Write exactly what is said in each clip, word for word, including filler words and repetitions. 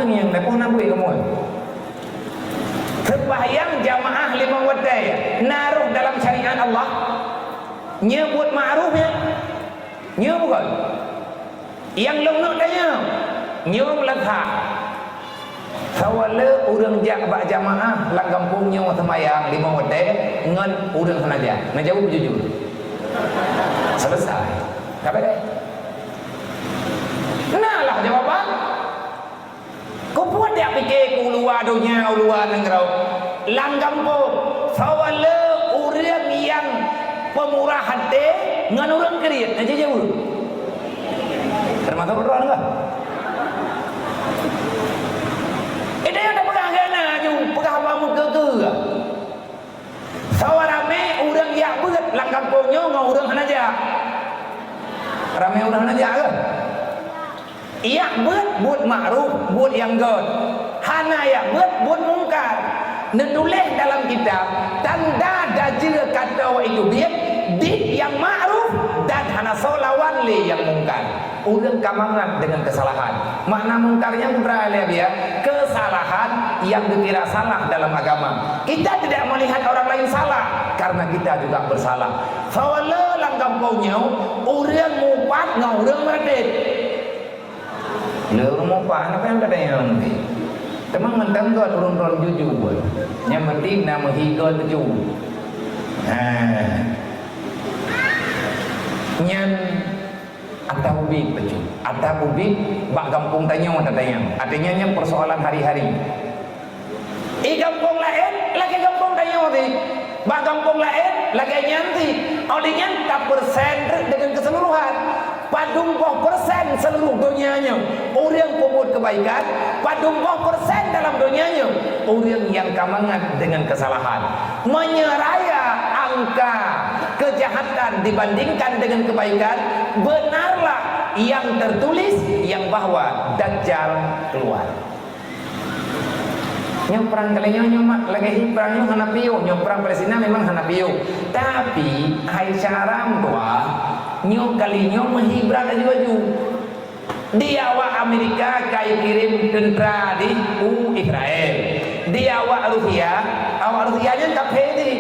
Nyang na peue na buet kamoe. Seumbahyang jamaah limong watèe na rôh dalam syariat Allah. Nyoe buet ma'ruf nyan? Nyoe bukon? Nyang lôn neuk tanyong, nyoe meulasah. Sawa le ureueng jak bak jamaah lam gampông nyoe seumbahyang limong watèe ngon ureueng hana jak? Na jaweueb jujur. Selesai. Ka beres. Na lah jawaban. Keupeue dak pike keu uluwa donya, uluwa nanggroe? Lam gampông, sawa le ureueng nyang peumurah até ngon ureueng kriet, na jijaweueb. Teumasok droeneuh kah? Eh, dak peugah keu na ju, peugah haba meukeue-keue. Sawa ramé ureueng jak beuet lam gampông nyoe ngon ureueng hana jak. Ramé ureueng hana jak keuh? Jak beuet, buet ma'ruf, buet nyang göt. Hana jak beuet, buet mungkar. Neutuléh dalam kitab, tanda dajeue kata awak teubiet, dit nyang ma'ruf dan hana soe lawan lé nyang mungkar. Ureueng ka mangat deungon keusalahan. Makna mungkar nyan peue lé biya? Keusalahan nyang geukira salah dalam agama. Kita tidak melihat orang lain salah karena kita juga bersalah. Sawa le lam gampông nyoe, ureueng mupat ngon ureueng meuratet. Le ureueng mupat, hana peue nyang teudeungoe. Teuma mantong göt ureueng droen jujur. Nyang penting na meuhi göt teuju. Ha. Nyan ata ubit bacut. Ata ubit bak gampông tanyoe tatanyong. Artinya nyan persoalan hari-hari. Di gampông laén lagèe gampông tanyoe teuh. Bak gampông laén lagèe nyan teuh. Óh lheueh nyan tapeursen deungon keseluruhan. Padum boh persen seluruh donya nyoe ureueng peubuet kebaikan, padum boh persen dalam donya nyoe ureueng nyang ka mangat deungon keusalahan. Meunyoe raya angka keujahatan dibandingkan deungon keubaikan, beunarlah nyang teutuléh nyang bahwa Dajjal keuluar. Nyoe prang kali nyoe, nyoe mak lagèe hi prang nyoe hana piôh, nyoe prang Palestina memang hana piôh. Tapi hai cara meutuah, nyoe kali nyoe meuhi brat laju-laju. Di awak Amerika ka ikirém teuntra di u Israel. Di awak Rusia, awak Rusia nyan kafé di.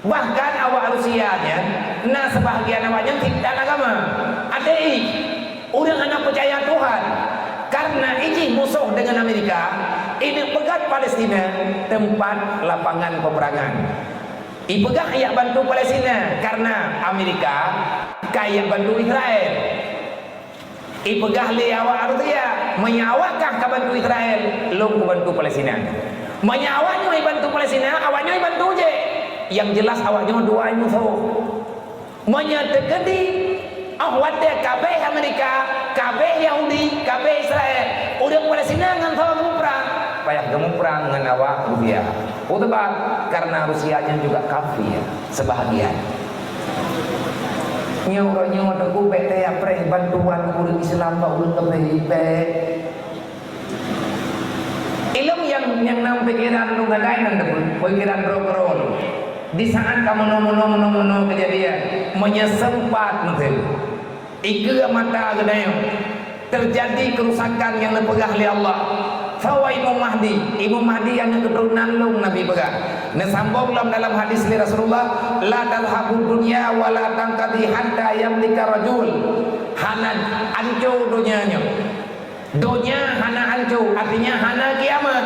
Bahkan awak Rusia nyan na seubahgian awak nyan titan agama. Até jih ureueng hana peucaya Tuhan. Karena jih musoh deungon Amerika, ineuk peugöt Palestina teumpat lapangan peupeurangan. Ipeugah jak bantu Palestina karena Amerika ka jak bantu Israel. Ipeugah lé awak Rusia, meunyoe awak kah ka bantu Israel, lôn kubantu Palestina. Meunyoe awak nyoe ibantu Palestina, awak nyoe ibantu jih. Nyang jeulaih awak nyoe dua musoh. Meunyoe teukeudi, óh watèe kabéh Amerika, kabéh Yahudi, kabéh Israel, ureueng Palestina ngon soe geumuprang, payah geumuprang ngon awak Rusia. Peue sabab? Karena Rusia nyan juga kafir sebahagian. Nyoe uroe nyoe teungku bèk teuapréh bantuan ureueng Islam bak ureueng kafé, bèk. Ilôn nyang, nyang nam pikeran lôn gadai nan teupeu, pikeran droe keudroe lôn. Di saat ka meunoe-meunoe, meunoe-meunoe keujadian, meunyoe seumpat meuteun. Dikeue mata geutanyoe, teujadi keurusakan nyang neupeugah lé Allah. Sawa Imam Mahdi, Imam Mahdi aneuk keuturonan lôn Nabi peugah. Neusambong lom dalam hadis lé Rasulullah, "La tadhhabud dunya wa la tanqadi hatta yamlika rajul." Hana anco donya nyoe. Donya hana anco, artinya hana kiamat.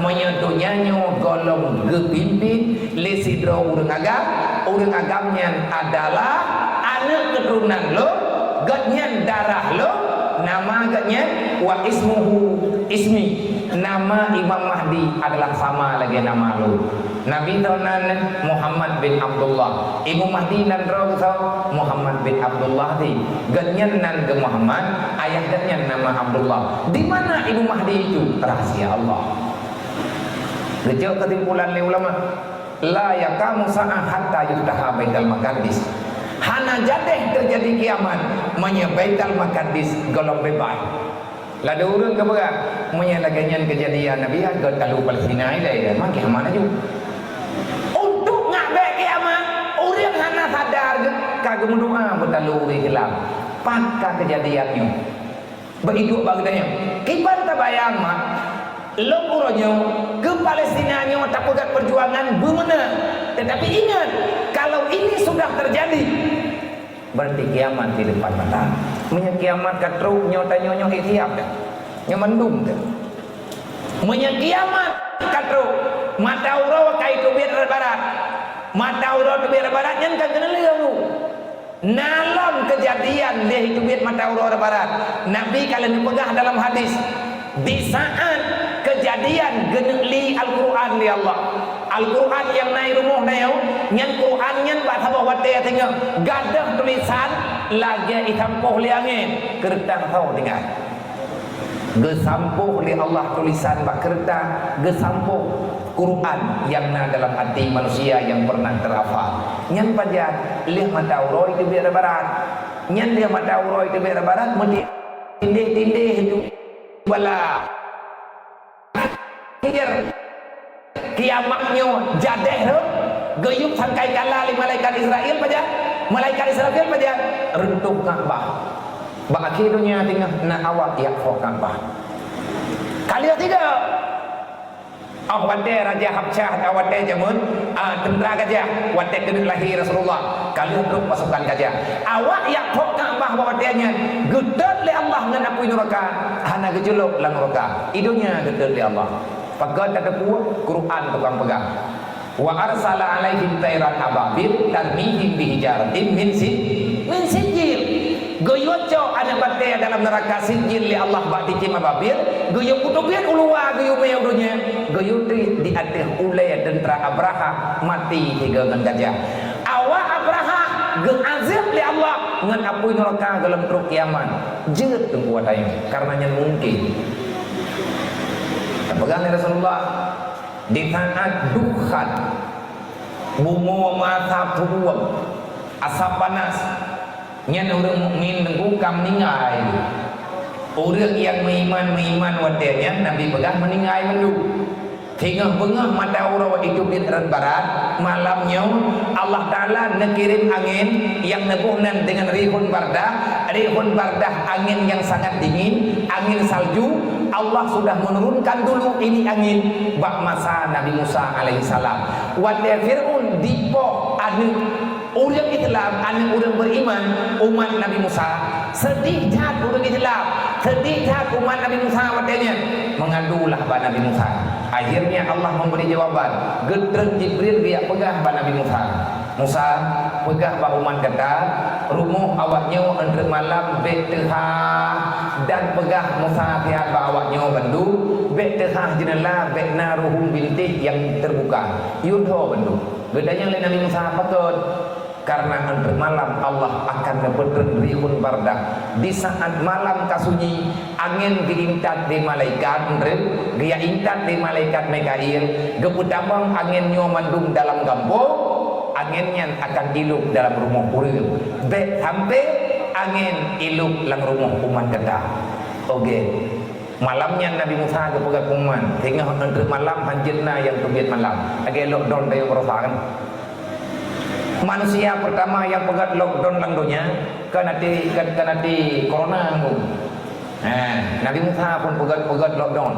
Meunyoe donya nyoe gohlom geupimpin lé sidroe ureueng agam, ureueng agam nyan adalah aneuk keuturonan lôn, gobnyan darah lôn, nama gobnyan wa ismuhu ismi. Nama Imam Mahdi adalah sama lagèe nama lôn. Nabi droe nan Muhammad bin Abdullah. Imam Mahdi nan droe geuh Muhammad bin Abdullah di. Gobnyan nan geuh Muhammad, ayah gobnyan nama Abdullah. Di mana Imam Mahdi itu? Rahasia Allah. Geucok keusimpulan lé ulama, "La yaqamu sa'ah hatta yuftaha Baitul Maqdis." Hana jadeh teujadi kiamat meunyoe Baitul Maqdis gohlom beubaih. Ladôm ureueng ka peugah, meunyoe lagèe nyan keujadian Nabi, ka talu Palestina ilèe, makin hama laju. Untuk ngabèk kiamat, ureueng hana sadar geuh ka geumeudoa beutalu ureueng Islam. Pat ka keujadian nyoe? Beuiduek bak geutanyoe. Kiban Bayang mak, lôn uroe nyoe keu Palestina nyoe tapeugah peujuangan beumeunang. Tetapi ingat, kalau ini sudah terjadi, berarti kiamat di depan mata. Meunyoe kiamat ka trok, nyoe tanyoe nyoe iktiab dah. Nyoe mandum dah. Meunyoe kiamat ka trok, mata uroe ka iteubiet rot barat. Mata uroe teubiet rot barat nyan ka keuneulheueh. Na lom keujadian lheueh teubiet mata uroe rot barat. Nabi ka lheueh neupeugah dalam hadis, di saat keujadian geuneuk li Al-Qur'an lé Allah. Al-Qur'an nyang na i rumoh tanyoe, nyan Qur'an nyan bak saboh watèe singoh gadôh tulisan lagèe isampoh lé angén, keureutah tho tinggai. Geusampoh lé Allah tulisan bak keureutah, geusampoh Quran nyang na dalam até manusia nyang pernah teurafal. Nyan pajan lheueh mata uroe teubiet rot barat. Nyan lheueh mata uroe teubiet rot barat, meutindéh-tindéh ju bala. Akhé kiamat nyoe jadéh rhot, geuyue sangkai kala lé malaikat Israel pajan. Malaikat Israfil pajan, reuntoh Ka'bah. Bak akhé donya teungoh na awak jak phok Ka'bah. Ka lheueh sigoe. Óh watèe Raja Habsyah, óh watèe jameun, a, teuntra gajah, watèe keuneuk lahé Rasulullah, ka lheueh trok pasukan gajah. Awak jak phok Ka'bah bak watèe nyan, geutot lé Allah ngon apui nuraka, hana geuculok lam nuraka. I donya geutot lé Allah. Pakon tateupeue? Quran tukang peugah. "Wa arsala 'alaihim thairan ababil tarmihim bihijaratin min si-, min sijil." Geuyue cok aneuk batèe dalam neuraka Sijil lé Allah bak cicém ababil, geuyue peuteubiet u luwa, geuyue mè u donya, geuyue treuk di ateueh ulèe teuntra Abraha maté sigoe ngon gajah. Awak Abraha geuazab lé Allah ngon apui neuraka gohlom trok kiamat. Jeuet teungku watèe nyoe, kareuna nyan mungken. Tapeugah lé Rasulullah, di saat dukhan, bumoe masa purueng, asap panas, nyan ureueng mukmin teungku ka meuninggai. Ureueng nyang meuiman-meuiman watèe nyan Nabi peugah meuninggai mandum. Singoh beungoh mata uroe iteubiet rot barat, malam nyoe Allah Taala neukirém angén nyang neuboh nan deungon rihun bardah, rihun bardah angén nyang sangat dingin, angén salju. Allah sudah menurunkan dulu ini angin bak masa Nabi Musa alaihissalam. Watèe Fir'aun dipoh aneuk ureueng Islam, aneuk ureueng beriman, umat Nabi Musa, seudeh that ureueng Islam, seudeh that umat Nabi Musa watèe nyan, mengadulah bak Nabi Musa. Akhirnya Allah memberi jawaban, geutreun Jibril geujak peugah bak Nabi Musa, "Musa, peugah bak umat gata, rumoh awaknyoe eunteuk malam bèk teuhah, dan peugah Musa siat bak awaknyoe bandum, bèk teuhah jeuneula, bèk na ruhueng bintéh nyang teubuka, yue dho bandum." Geutanyong lé Nabi Musa, "Pakon?" "Kareuna eunteuk malam Allah akan neupeutreun rihun bardah. Di saat malam ka sunyi, angén geuintat lé malaikat, eunteuk geujak intat lé malaikat Mikail, geupeutamong angén nyoe mandum dalam gampông, angén nyan akan ilôb dalam rumoh ureueng. Bèk sampai angén ilôb lam rumoh umat gata." Oke. Malam nyan Nabi Musa geupeugah pengumuman, singoh eunteuk malam hanjeuet na nyang teubiet malam. Lagèe lockdown tanyoe baroesa kan. Manusia pertama nyang peugah lockdown lam donya, kan até, kan, kan até corona ngon. Ha, Nabi Musa pun peugah, peugah lockdown.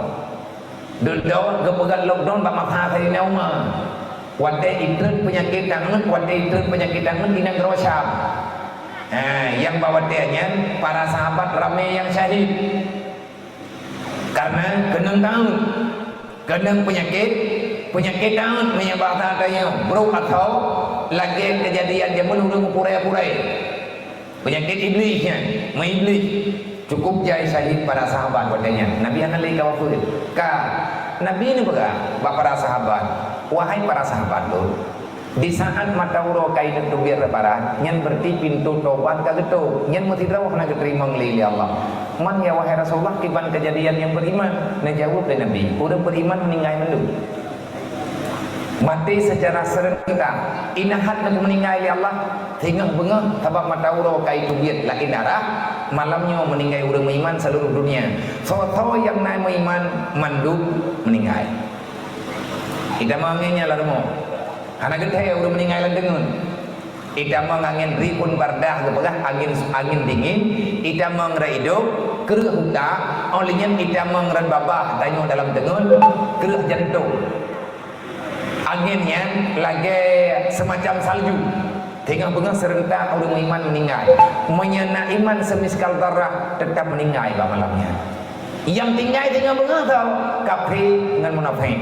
Dudoe geupeugah lockdown bak masa Saidina Umar. Watèe itreun peunyakét tangeut, watèe itreun peunyakét tangeut di nanggroe Syam. Ha, nyang bak watèe nyan para sahabat ramé nyang syahid. Kareuna keunong tangeut, keunong peunyakét, peunyakét tangeut meunyoe bahasa tanyoe brôk atau lagèe keujadian jameun ureueng purée-purée. Peunyakét iblih nyan, meuiblih. Cukup jai syahid para sahabat watèe nyan. Nabi hana lé ka wafeuet. Ka, Nabi neupeugah bak para sahabat, "Wahai para sahabat lôn, di saat mata uroe ka ineuk teubiet rot barat, nyan beurati pintoe tobat ka geutôp, nyan meusidroe hana geuteurimong lé, lé Allah." "Man ya, wahai Rasulullah, kiban keujadian nyang beriman?" Neujaweueb lé Nabi, "Ureueng beriman meuninggai mandum. Maté secara serentak, inan that meuninggai lé Allah, singoh beungoh sabab mata uroe ka iteubiet laén arah, malam nyoe meuninggai ureueng meuiman seluruh dunia. Soe-soe nyang na meuiman mandum meuninggai." Itamong nyan lam rumoh. Hana geuthèe ureueng meuninggai lam deungon. Itamong angén rihun bardah geupeugah angén, angén dingin, itamong rot idong, kreueh utak, óh lheueh nyan itamong rot babah tanyoe dalam teungeut, kreueh jantong. Angén nyan lagée seumacam salju. Teungoh beungoh seurentak ureuëng meuiman meuninggai. Meunyoe na iman seumiskal darah, teutap meuninggai bak malam nyan. Nyang tinggai teungoh beungoh tho, kafé ngon munafék.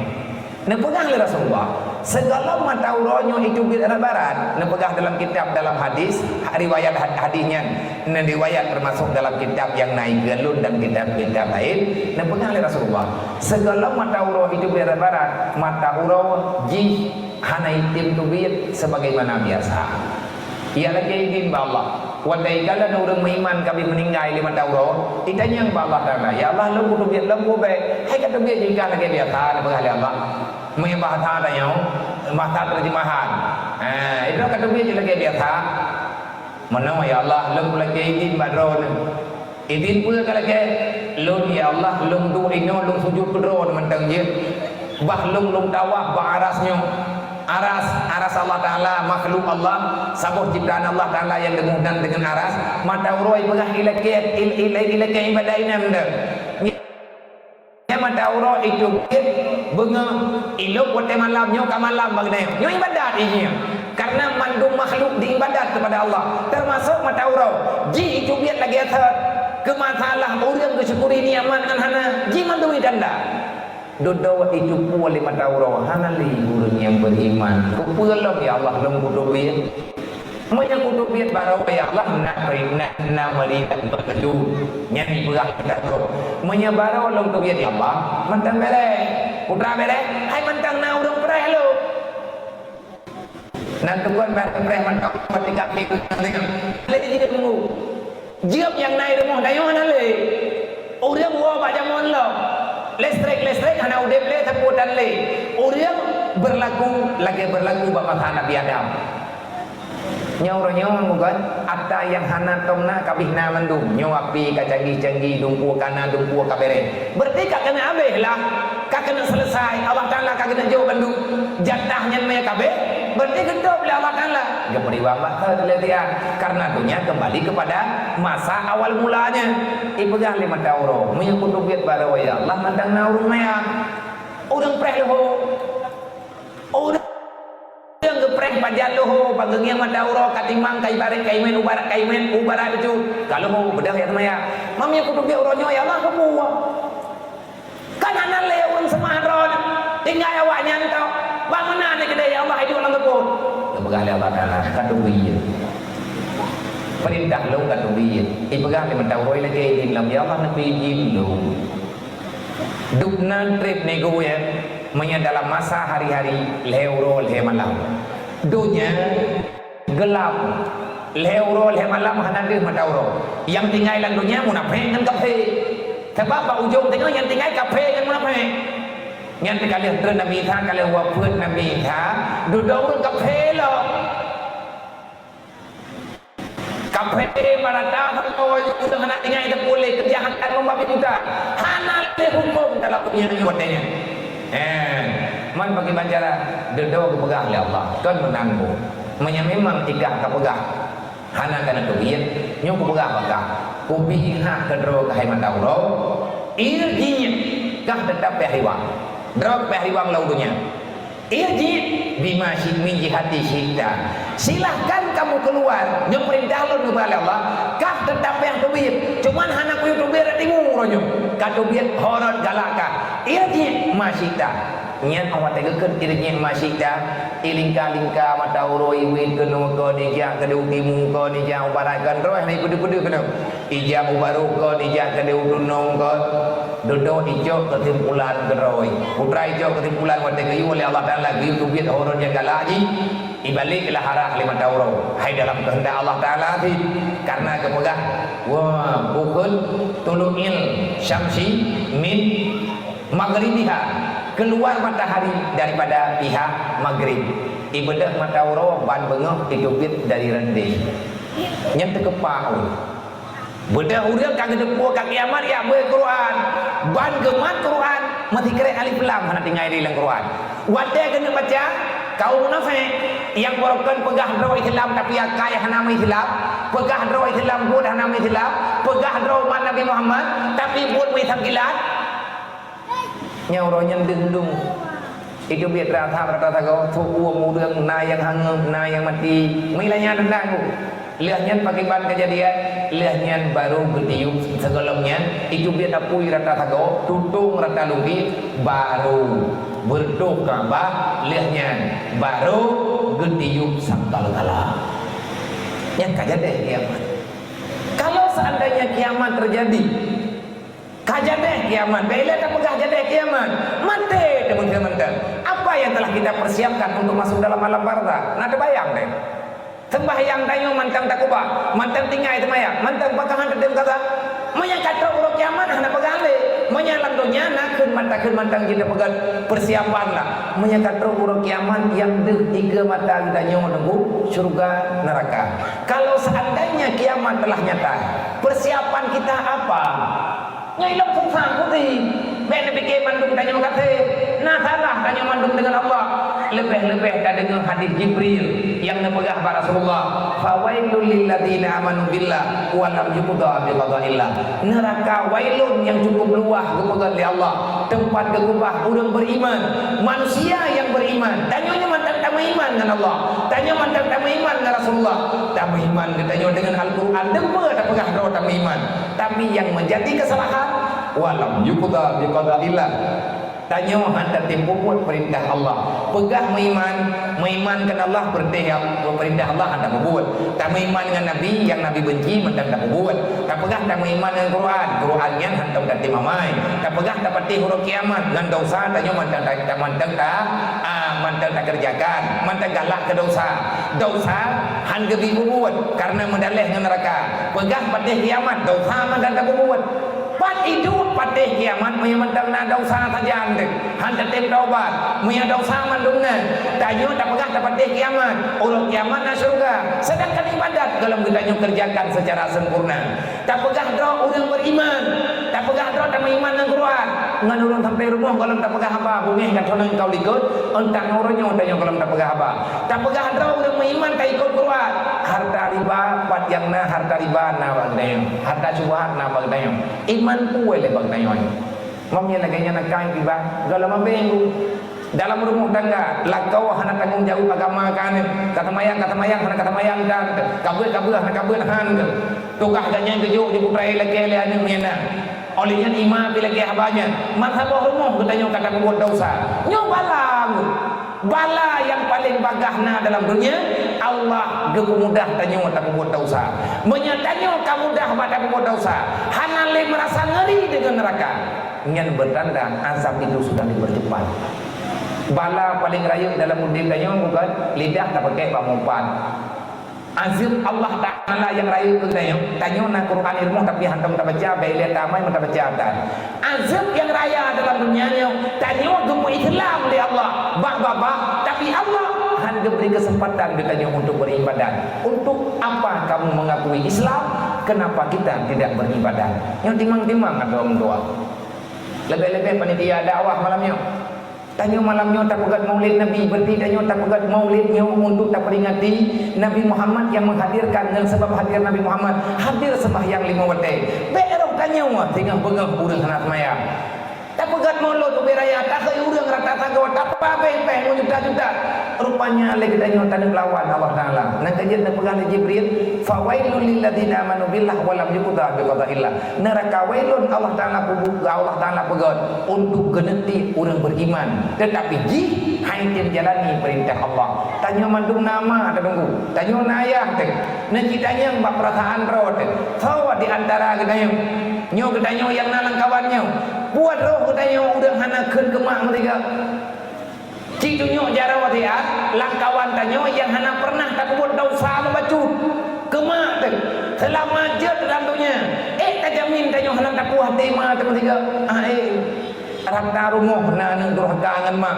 Neupeugah lé Rasulullah, sigohlom mata uroe nyoe iteubiet rot barat, neupeugah dalam kitab, dalam hadis, riwayat had-, hadis nyan, neuriwayat teumasok dalam kitab nyang na ikeue lôn dan kitab-kitab laén, neupeugah lé Rasulullah, sigohlom mata uroe iteubiet rot barat, mata uroe jih hana item teubiet sebagaimana biasa. Ia lakée idin bak Allah. Watée ikalon ureuëng meuiman ka abéh meuninggai lé mata uroe, itanyong bak Allah Taala, "Ya Allah, lôn kuteubiet lom peue bèk?" Hai ka teubiet jih ka lagée biasa, neupeugah lé Allah. Meunyoe bahasa tanyoe, bahasa terjemahan. Ha, itu ka teubiet jih lagée biasa. Meunoe, "Ya Allah, lôn kulakée idin bak Droeneuh." Idin peue ka lakée? Lôn, ya Allah, lôn duek inoe, lôn sujut keu Droeneuh mantong jeuet. Bah lôn, lôn tawaf bak aras nyoe. Aras, aras Allah Taala, makhluk Allah, saboh ciptaan Allah Taala nyang deungoh nan deungon aras. Mata uroe ipeugah ilakée, il-, il-, ilakée ibadat inan deuh. Nyan mata uroe iteubiet beungoh ilop watée malam, nyoe ka malam bak geutanyoe. Nyoe ibadat jih nyan. Karena mandum makhluk diibadat kepada Allah, termasuk mata uroe. Jih iteubiet lagée thot. Keu masalah ureuëng geusyukuri nikmat ngon hana, jih mandum itanda. Dudoe iteupeue lé mata uroe, hana lé ureuëng nyang beriman. Keupeue lom, ya Allah, lôn kuteubiet? Meunyoe kuteubiet baroe, ya Allah, na, na, na meulihat beutôi. Nyan ipeugah mata uroe. Meunyoe baroe lôn teubiet, ya Allah, mantong béreh. Putra béreh, hai mantong na ureuëng preh lom. Nan tukon bak preh mantong, mati kaki tu tengah. Lé jeuet tunggu. Jeuet nyang na i rumoh tanyoe hana lé. Ureuëng woe bak jameun lom. Listrik-listrik hana udeb lé, sapeue tan lé. Ureuëng beurlaku lagée beurlaku bak masa Nabi Adam. Nyoe uroe nyoe bukan atra nyang hana tom na ka abéh na mandum. Nyoe api ka canggih-canggih, lumpur ka na, lumpur ka béreh. Berarti ka keuneuk abéh lah. Ka keuneuk seuleusai, Allah Taala ka keuneuk jok bandum. Jatah nyan meunyoe ka abéh, berarti geutôb lé Allah Taala. Geupeudiwang masa teuleutian, karena donya kembali kepada masa awal mulanya. Ipeugah lé mata uroe, meunyoe kuteubiet baroe, ya Allah, mantong na ureuëng maya. Ureuëng preh leuho. Ureuëng geupreh pajan leuho, bak geungieng mata uroe, ka timang, ka ibarat ka imén, ubarat ka imén, ubarat bacut. Ka leuho, beudôh ya teumaya. Meunyoe kuteubiet uroe nyoe, ya Allah, keupeue? Kan hana lé ureuëng seumah droe, tinggai awaknyan tau. Bak meunan keudeh, ya Allah, iduek lam teupot. Geupeugah lé Allah Taala, ka teubiet. Peurintah lôn ka teubiet. Ipeugah lé mata uroe lagée idin lom, ya Allah, neupeuidin lôn. Dubna treb nyoe geuh, meunyoe dalam masa hari-hari, lhée uroe lhée malam. Donya Geulam. Lhée uroe lhée malam hana deuh mata uroe. Nyang tinggai lam donya munafék ngon kafé. Sabab bak ujong teungoh nyang tinggai kafé ngon munafék. Nyan teuka lheueh treun Nabi Isa, ka lheueh wafeuet Nabi Isa, dudoe ureuëng kafé lom. Kafé marata sampoe ureuëng hana tinggai teupuléh keujahatan ngon babi buta. Hana lé huköm dalam donya nyoe watée nyan. Eh, man bagaimana cara? Dudoe geupeugah lé Allah, kon meunan bu. Meunyoe memang ikah ka peugah hana kana teubiet, nyoe kupeugah bak kah, kubi hak keudroe keuhai mata uroe, irji kah teutap pih hiwang. Droe pih hiwang lam donya. Irji bima syi-, min jihati syi'ta. Silahkan kamu keluar, nyoe peurintah lôn geuba lé Allah, kah teutap pih teubiet. Cuman hana kuyue teubiet rot timu uroe nyoe. Ka teubiet horot galak kah. Irji ma syi'ta. Nyan awak teugeukheun irji ma syi'ta, ilingka-lingka mata uroe iwet keunoe kon ijak keudeh u timu kon ijak u barat kon droe hana ipeudeuh-peudeuh keunoe. Ijak u barôh kon ijak keudeh u tunong kon. Dudoe icok keusimpulan keudroe. Putra icok keusimpulan watée geuyue lé Allah Taala geuyue teubiet uroe nyang galak jih. Ibalek lah arah lé mata uroe. Hai dalam keuheundak Allah Taala cit. Karena geupeugah, wa bukheun tulu'il syamsi min maghribiha, keluar matahari daripada pihak maghrib. Ibeudôh mata uroe ban beungoh iteubiet dari rendeng. Nyan teukeupah ureuëng. Beudôh ureuëng ka geuteupeue ka kiamat jak beuet Quran. Ban geumat Quran, meusikrek alif lam hana tinggai di lam Quran. Watée keuneuk baca, Kaum munafék nyang barokon peugah droe Islam tapi akai hana meuislam, peugah droe Islam buet hana meuislam, peugah droe umat Nabi Muhammad tapi buet meuislam-islam. Nyoe uroe nyan deuh lom. Itu biet rata-rata sagoe, seukuem ureuëng na nyang hangeup, na nyang maté. Meuilanya teuntang. Lheueh nyan pakriban keujadian, lheueh nyan barô geutiup sigohlom nyan, itu biet apui rata sagoe, tutong rata lumbie, barô beureutoh Ka'bah, lheueh nyan barô geutiup sangkal gala. Nyan ka jadeh kiamat. Kalau seandainya kiamat terjadi, ka jadeh kiamat, bèk lé tapeugah jadeh kiamat, maté teuma mantong. Apa yang telah kita persiapkan untuk masuk dalam alam barzakh? Na teubayang deh. Seumbahyang tanyoe mantong takubah, mantong tinggai seumayang, mantong pakon han teutem kaza. Meunyo ka trok uroe kiamat hana peugah lé. Meunyo lam donya na kheun mata kheun mantong jeuet tapeugah persiapan lah. Meunyo ka trok uroe kiamat nyang deuh tiga mata geutanyoe nunggu syurga neraka. Kalau seandainya kiamat telah nyata, persiapan kita apa? Nyoe ilôn susah putih. Bèk neupike mandum tanyoe maté. Na salah tanyoe mandum deungon Allah. Leubeh-leubeh tadeungoe hadis Jibril nyang neupeugah bak Rasulullah, "Fawailul lil ladzina amanu billah wa lam yuqda bi qadaillah." Neuraka wailun nyang cukup luwah geupeugah lé Allah, teumpat geukubah ureuëng beriman. Manusia nyang beriman, tanyoe nyoe mantong tameuiman ngon Allah, tanyoe mantong tameuiman ngon Rasulullah, tameuiman geutanyoe deungon Al-Quran, deungon tapeugah droe tameuiman. Tapi nyang meujadi keusalahan, walam yuqda biqadaillah. Tanyoe han tatem peubuet peurintah Allah. Peugah meuiman, meuiman keu Allah, peurintah, peurintah Allah han tapeubuet. Tameuiman ngon Nabi nyang Nabi beunci mantong tapeubuet. Tapeugah tameuiman ngon Quran, Quran nyan hántom tatem amai. Tapeugah tapatéh uroe kiamat ngon desya, tanyoe mantong ta-, ta-, mantong ta-, ah, mantong takeureujakan, mantong galak keu desya. Desya han geubri peubuet kareuna meudaleh ngon neuraka. Peugah patéh kiamat, desya mantong tapeubuet. Pat iduek patéh kiamat meunyoe mantong na desya sajan teuh, han tatem taubat. Meunyoe desya mandum na, tanyoe tapeugah tapatéh kiamat, uroe kiamat na syeuruga. Seudangkan ibadat gohlom geutanyoe keureujakan seucara sempurna. Tapeugah droe ureuëng beriman, tapeugah droe tameuiman ngon Quran. Ngon ureuëng sampai rumoh gohlom tapeugah haba, beungéh ka thonang kau likot, euntang uroe nyoe tanyoe gohlom tapeugah haba. Tapeugah droe ureuëng meuiman taikot Quran. Harta riba, pat nyang na harta riba na bak geutanyoe. Harta syubhat na bak geutanyoe. Iman peue lé bak geutanyoe. Ngom nyang lagée nyan akai riba, gohlom abéng. Dalam rumoh tangga, lakoe hana tanggong jaweueb agama keu aneuk. Ka seumayang, ka seumayang, hana ka seumayang kan. Ka beuet, ka beuet, hana ka beuet, han. Tugaih gobnyan geujok di putra ilakée lé aneuk nyan na. Óh lheueh nyan ima pih lakée haba nyan. Masa boh rumoh geutanyoe ka tapeubuet desya. Nyoe bala nyoe. Bala nyang paleng bagaih na dalam dunia, Allah geupeumudah tanyoe tapeubuet desya. Meunyoe tanyoe ka mudah bak tapeubuet desya, hana lé meurasa ngeuri deungon neuraka, nyan beutanda azab itu sudah dipercepat. Bala paleng rayeuk dalam udeb tanyoe bukon lidah tapakék bak meuupat. Azeueb Allah Taala nyang rayeuk keu tanyoe, tanyoe na Quran di rumoh tapi hántom tabaca, bèk lé tamai meutabaca tan. Azeueb nyang raya dalam dunia nyoe, tanyoe geupeu-Islam lé Allah bak babah, tapi Allah han geubri keuseumpatan geutanyoe untuk beuribadat. Untuk apa kamu mengakui Islam, kenapa kita tidak beribadat? Nyoe timang-timang ateueh ureuëng tuha. Leubeh-leubeh panitia dakwah malam nyoe. Tanyoe malam nyoe tapeugét Maulid Nabi, berarti tanyoe tapeugét Maulid nyoe untuk taperingati Nabi Muhammad nyang menghadirkan, ngon sabab hadir Nabi Muhammad, hadir sembahyang lima watée. Bèk roh tanyoe singoh beungoh ureuëng hana seumayang. Tapeugét Maulud ubé raya, takheun ureuëng rata sagoe, tapabéh-béh meujuta-juta. Rupanya lé geutanyoe taneuk lawan Allah Taala. Nyang ka jeuet neupeugah lé Jibril, "Fawailul lil ladzina amanu billah wa lam yuqda biqadaillah." Neuraka wailun Allah Taala peubu-, Allah Taala peugét untuk geuneuti ureuëng beriman, teutapi jih han jitem jalani peurintah Allah. Tanyoe mandum na ma tatunggu, tanyoe na ayah teuh. Neucit tanyong bak peurasaan droe teuh. Soe di antara geutanyoe? Nyoe geutanyoe nyang na lam kawan nyoe. Buet roh geutanyoe udeueng hana kheun keu mak meusigoe. Cit tunyok jaroe siat lam kawan tanyoe nyang hana peureunah tapeubuet desya meubacut keu mak teuh. Seulama jeuet lam donya, ék tajamin tanyoe hana tapuih até ma teuh meusigoe? Ah, ék. Rata rumoh na aneuk durhaka ngon mak.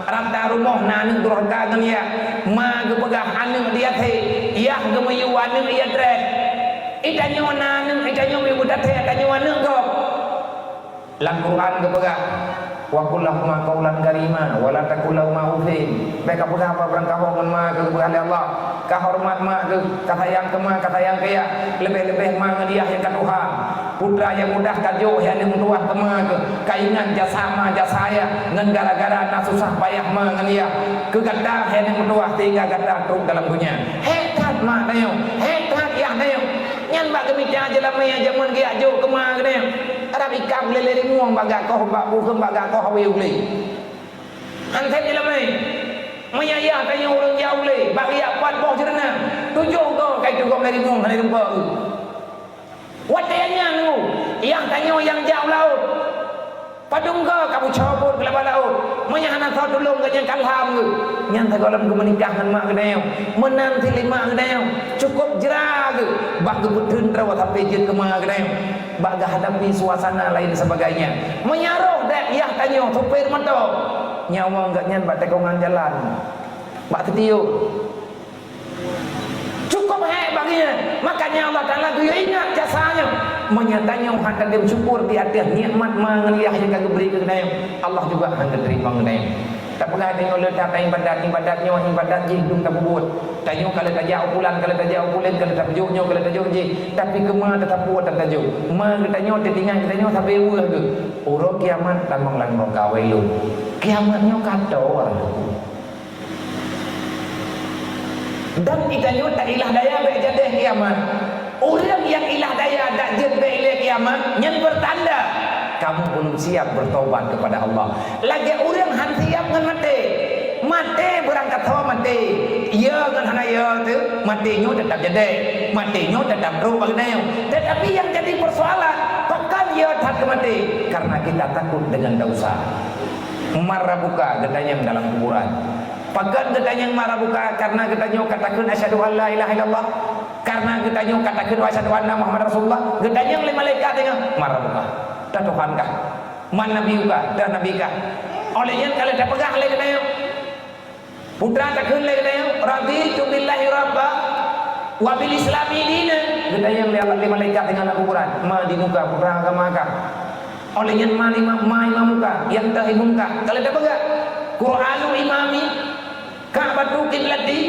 Rata rumoh na aneuk durhaka ngon yah. Ma geupeugah aneuk di até, yah geumiyue aneuk ié treb. Di tanyoe na aneuk, di tanyoe miyue beutatée, tanyoe aneuk gob. Lam Quran geupeugah, Wa qul lahuma qaulan karima, wa la taqul lahuma uffin. Bék kapeugah haba barangkaho ngon ma keuh, geupeugah lé Allah. Kahoreumat ma keuh, kasayang keu ma, kasayang keu yah. Leubeh-leubeh ma ngon yah nyang katuha. Putra nyang muda kajok hai aneuk meutuwah keu ma keuh, kaingat jasa ma jasa yah, ngon gara-gara na susah payah ma ngon yah. Keu gata hai aneuk meutuwah, sehingga gata trok dalam donya. Hék that ma tanyoe, hék that yah tanyoe. Nyan bak geumita jeulamé jameun geujak jok keu ma geutanyoe. Rab ikab lé-lé rimueng bak gak koh, bak bukeue bak gak koh awé u glé. Han sép jeulamé. Meunyo yah tanyoe ureuëng jak u glé, bak geujak pat boh jeureunang, tujoh goe kai teugom lé rimueng hana lumpoe. Watée nyan, yah tanyoe nyang jak u laôt, padum goe ka beucobot keulaba laôt, meunyo hana soe tulông geuh nyan ka lham geuh. Nyan sigohlom geumeunikah ngon ma geutanyoe, meunan cit lé ma geutanyoe, cukôp jra geuh, bah geupeutheun droe sampoe jeuet keu ma geutanyoe, bah geuhadapi suasana lain sebagainya. Meunyo roh dak yah tanyoe supir moto, nyawöng geuh nyan bak tikongan jalan, bak teutiok. Cukôp hék bagi nyan. Makanya Allah Taala geuyue ingat jasa nyoe. Meunyo tanyoe hana teusyukur di ateueh nikmat ma ngon yah nyang ka geubri keu geutanyoe, Allah juga hana geuteurimong geutanyoe. Tapeugah tanyoe le that ibadat, ibadat nyoe ibadat jih dum tapeubuet. Tanyoe ka le tajak u pulan, ka le tajak u pulan, ka le tapeujok nyoe, ka le tajok jih, tapi keu ma teutap buet dan tajok. Ma geutanyoe teutinggai geutanyoe sabe weueh geuh. Uroe kiamat tamong lam nuraka, wailun. Kiamat nyoe ka toe. Dan geutanyoe tailah daya bék jadeh kiamat. Ureuëng nyang ilah daya dak jeuet bék ilée kiamat, nyan peurtanda kamu belum siap bertobat kepada Allah. Lagée ureuëng han siap ngon maté. Maté beurangkat ho maté. Yo ngon hana yo teuh, maté nyoe teutap jadeh. Maté nyoe teutap trok bak geutanyoe. Tetapi yang jadi persoalan, pakon yo that keu maté? Karena kita takut dengan dosa. Man rabbuka, geutanyong dalam kuburan. Pakon geutanyong man rabbuka? Karena geutanyoe ka takheun asyhadu an la ilaha illallah. Karena geutanyoe ka takheun asyhadu anna Muhammadar Rasulullah. Geutanyong lé malaikat deungon, "Man rabbuka?" Toh Tuhan kah? "Man nabiyuka?" Toh nabi kah? Óh lheueh nyan ka lheueh tapeugah lé geutanyoe. Putra takheun lé geutanyoe, "Raditu billahi rabba wa bil islami dina." Geutanyong lé Allah, lé malaikat deungon lam kuburan, "Man dinuka?" Putra agama kah? Óh lheueh nyan, "Man imam, man imamuka?" Nyang teuh imum kah? Ka lheueh tapeugah, "Qur'anu imami, Ka'batu qiblati."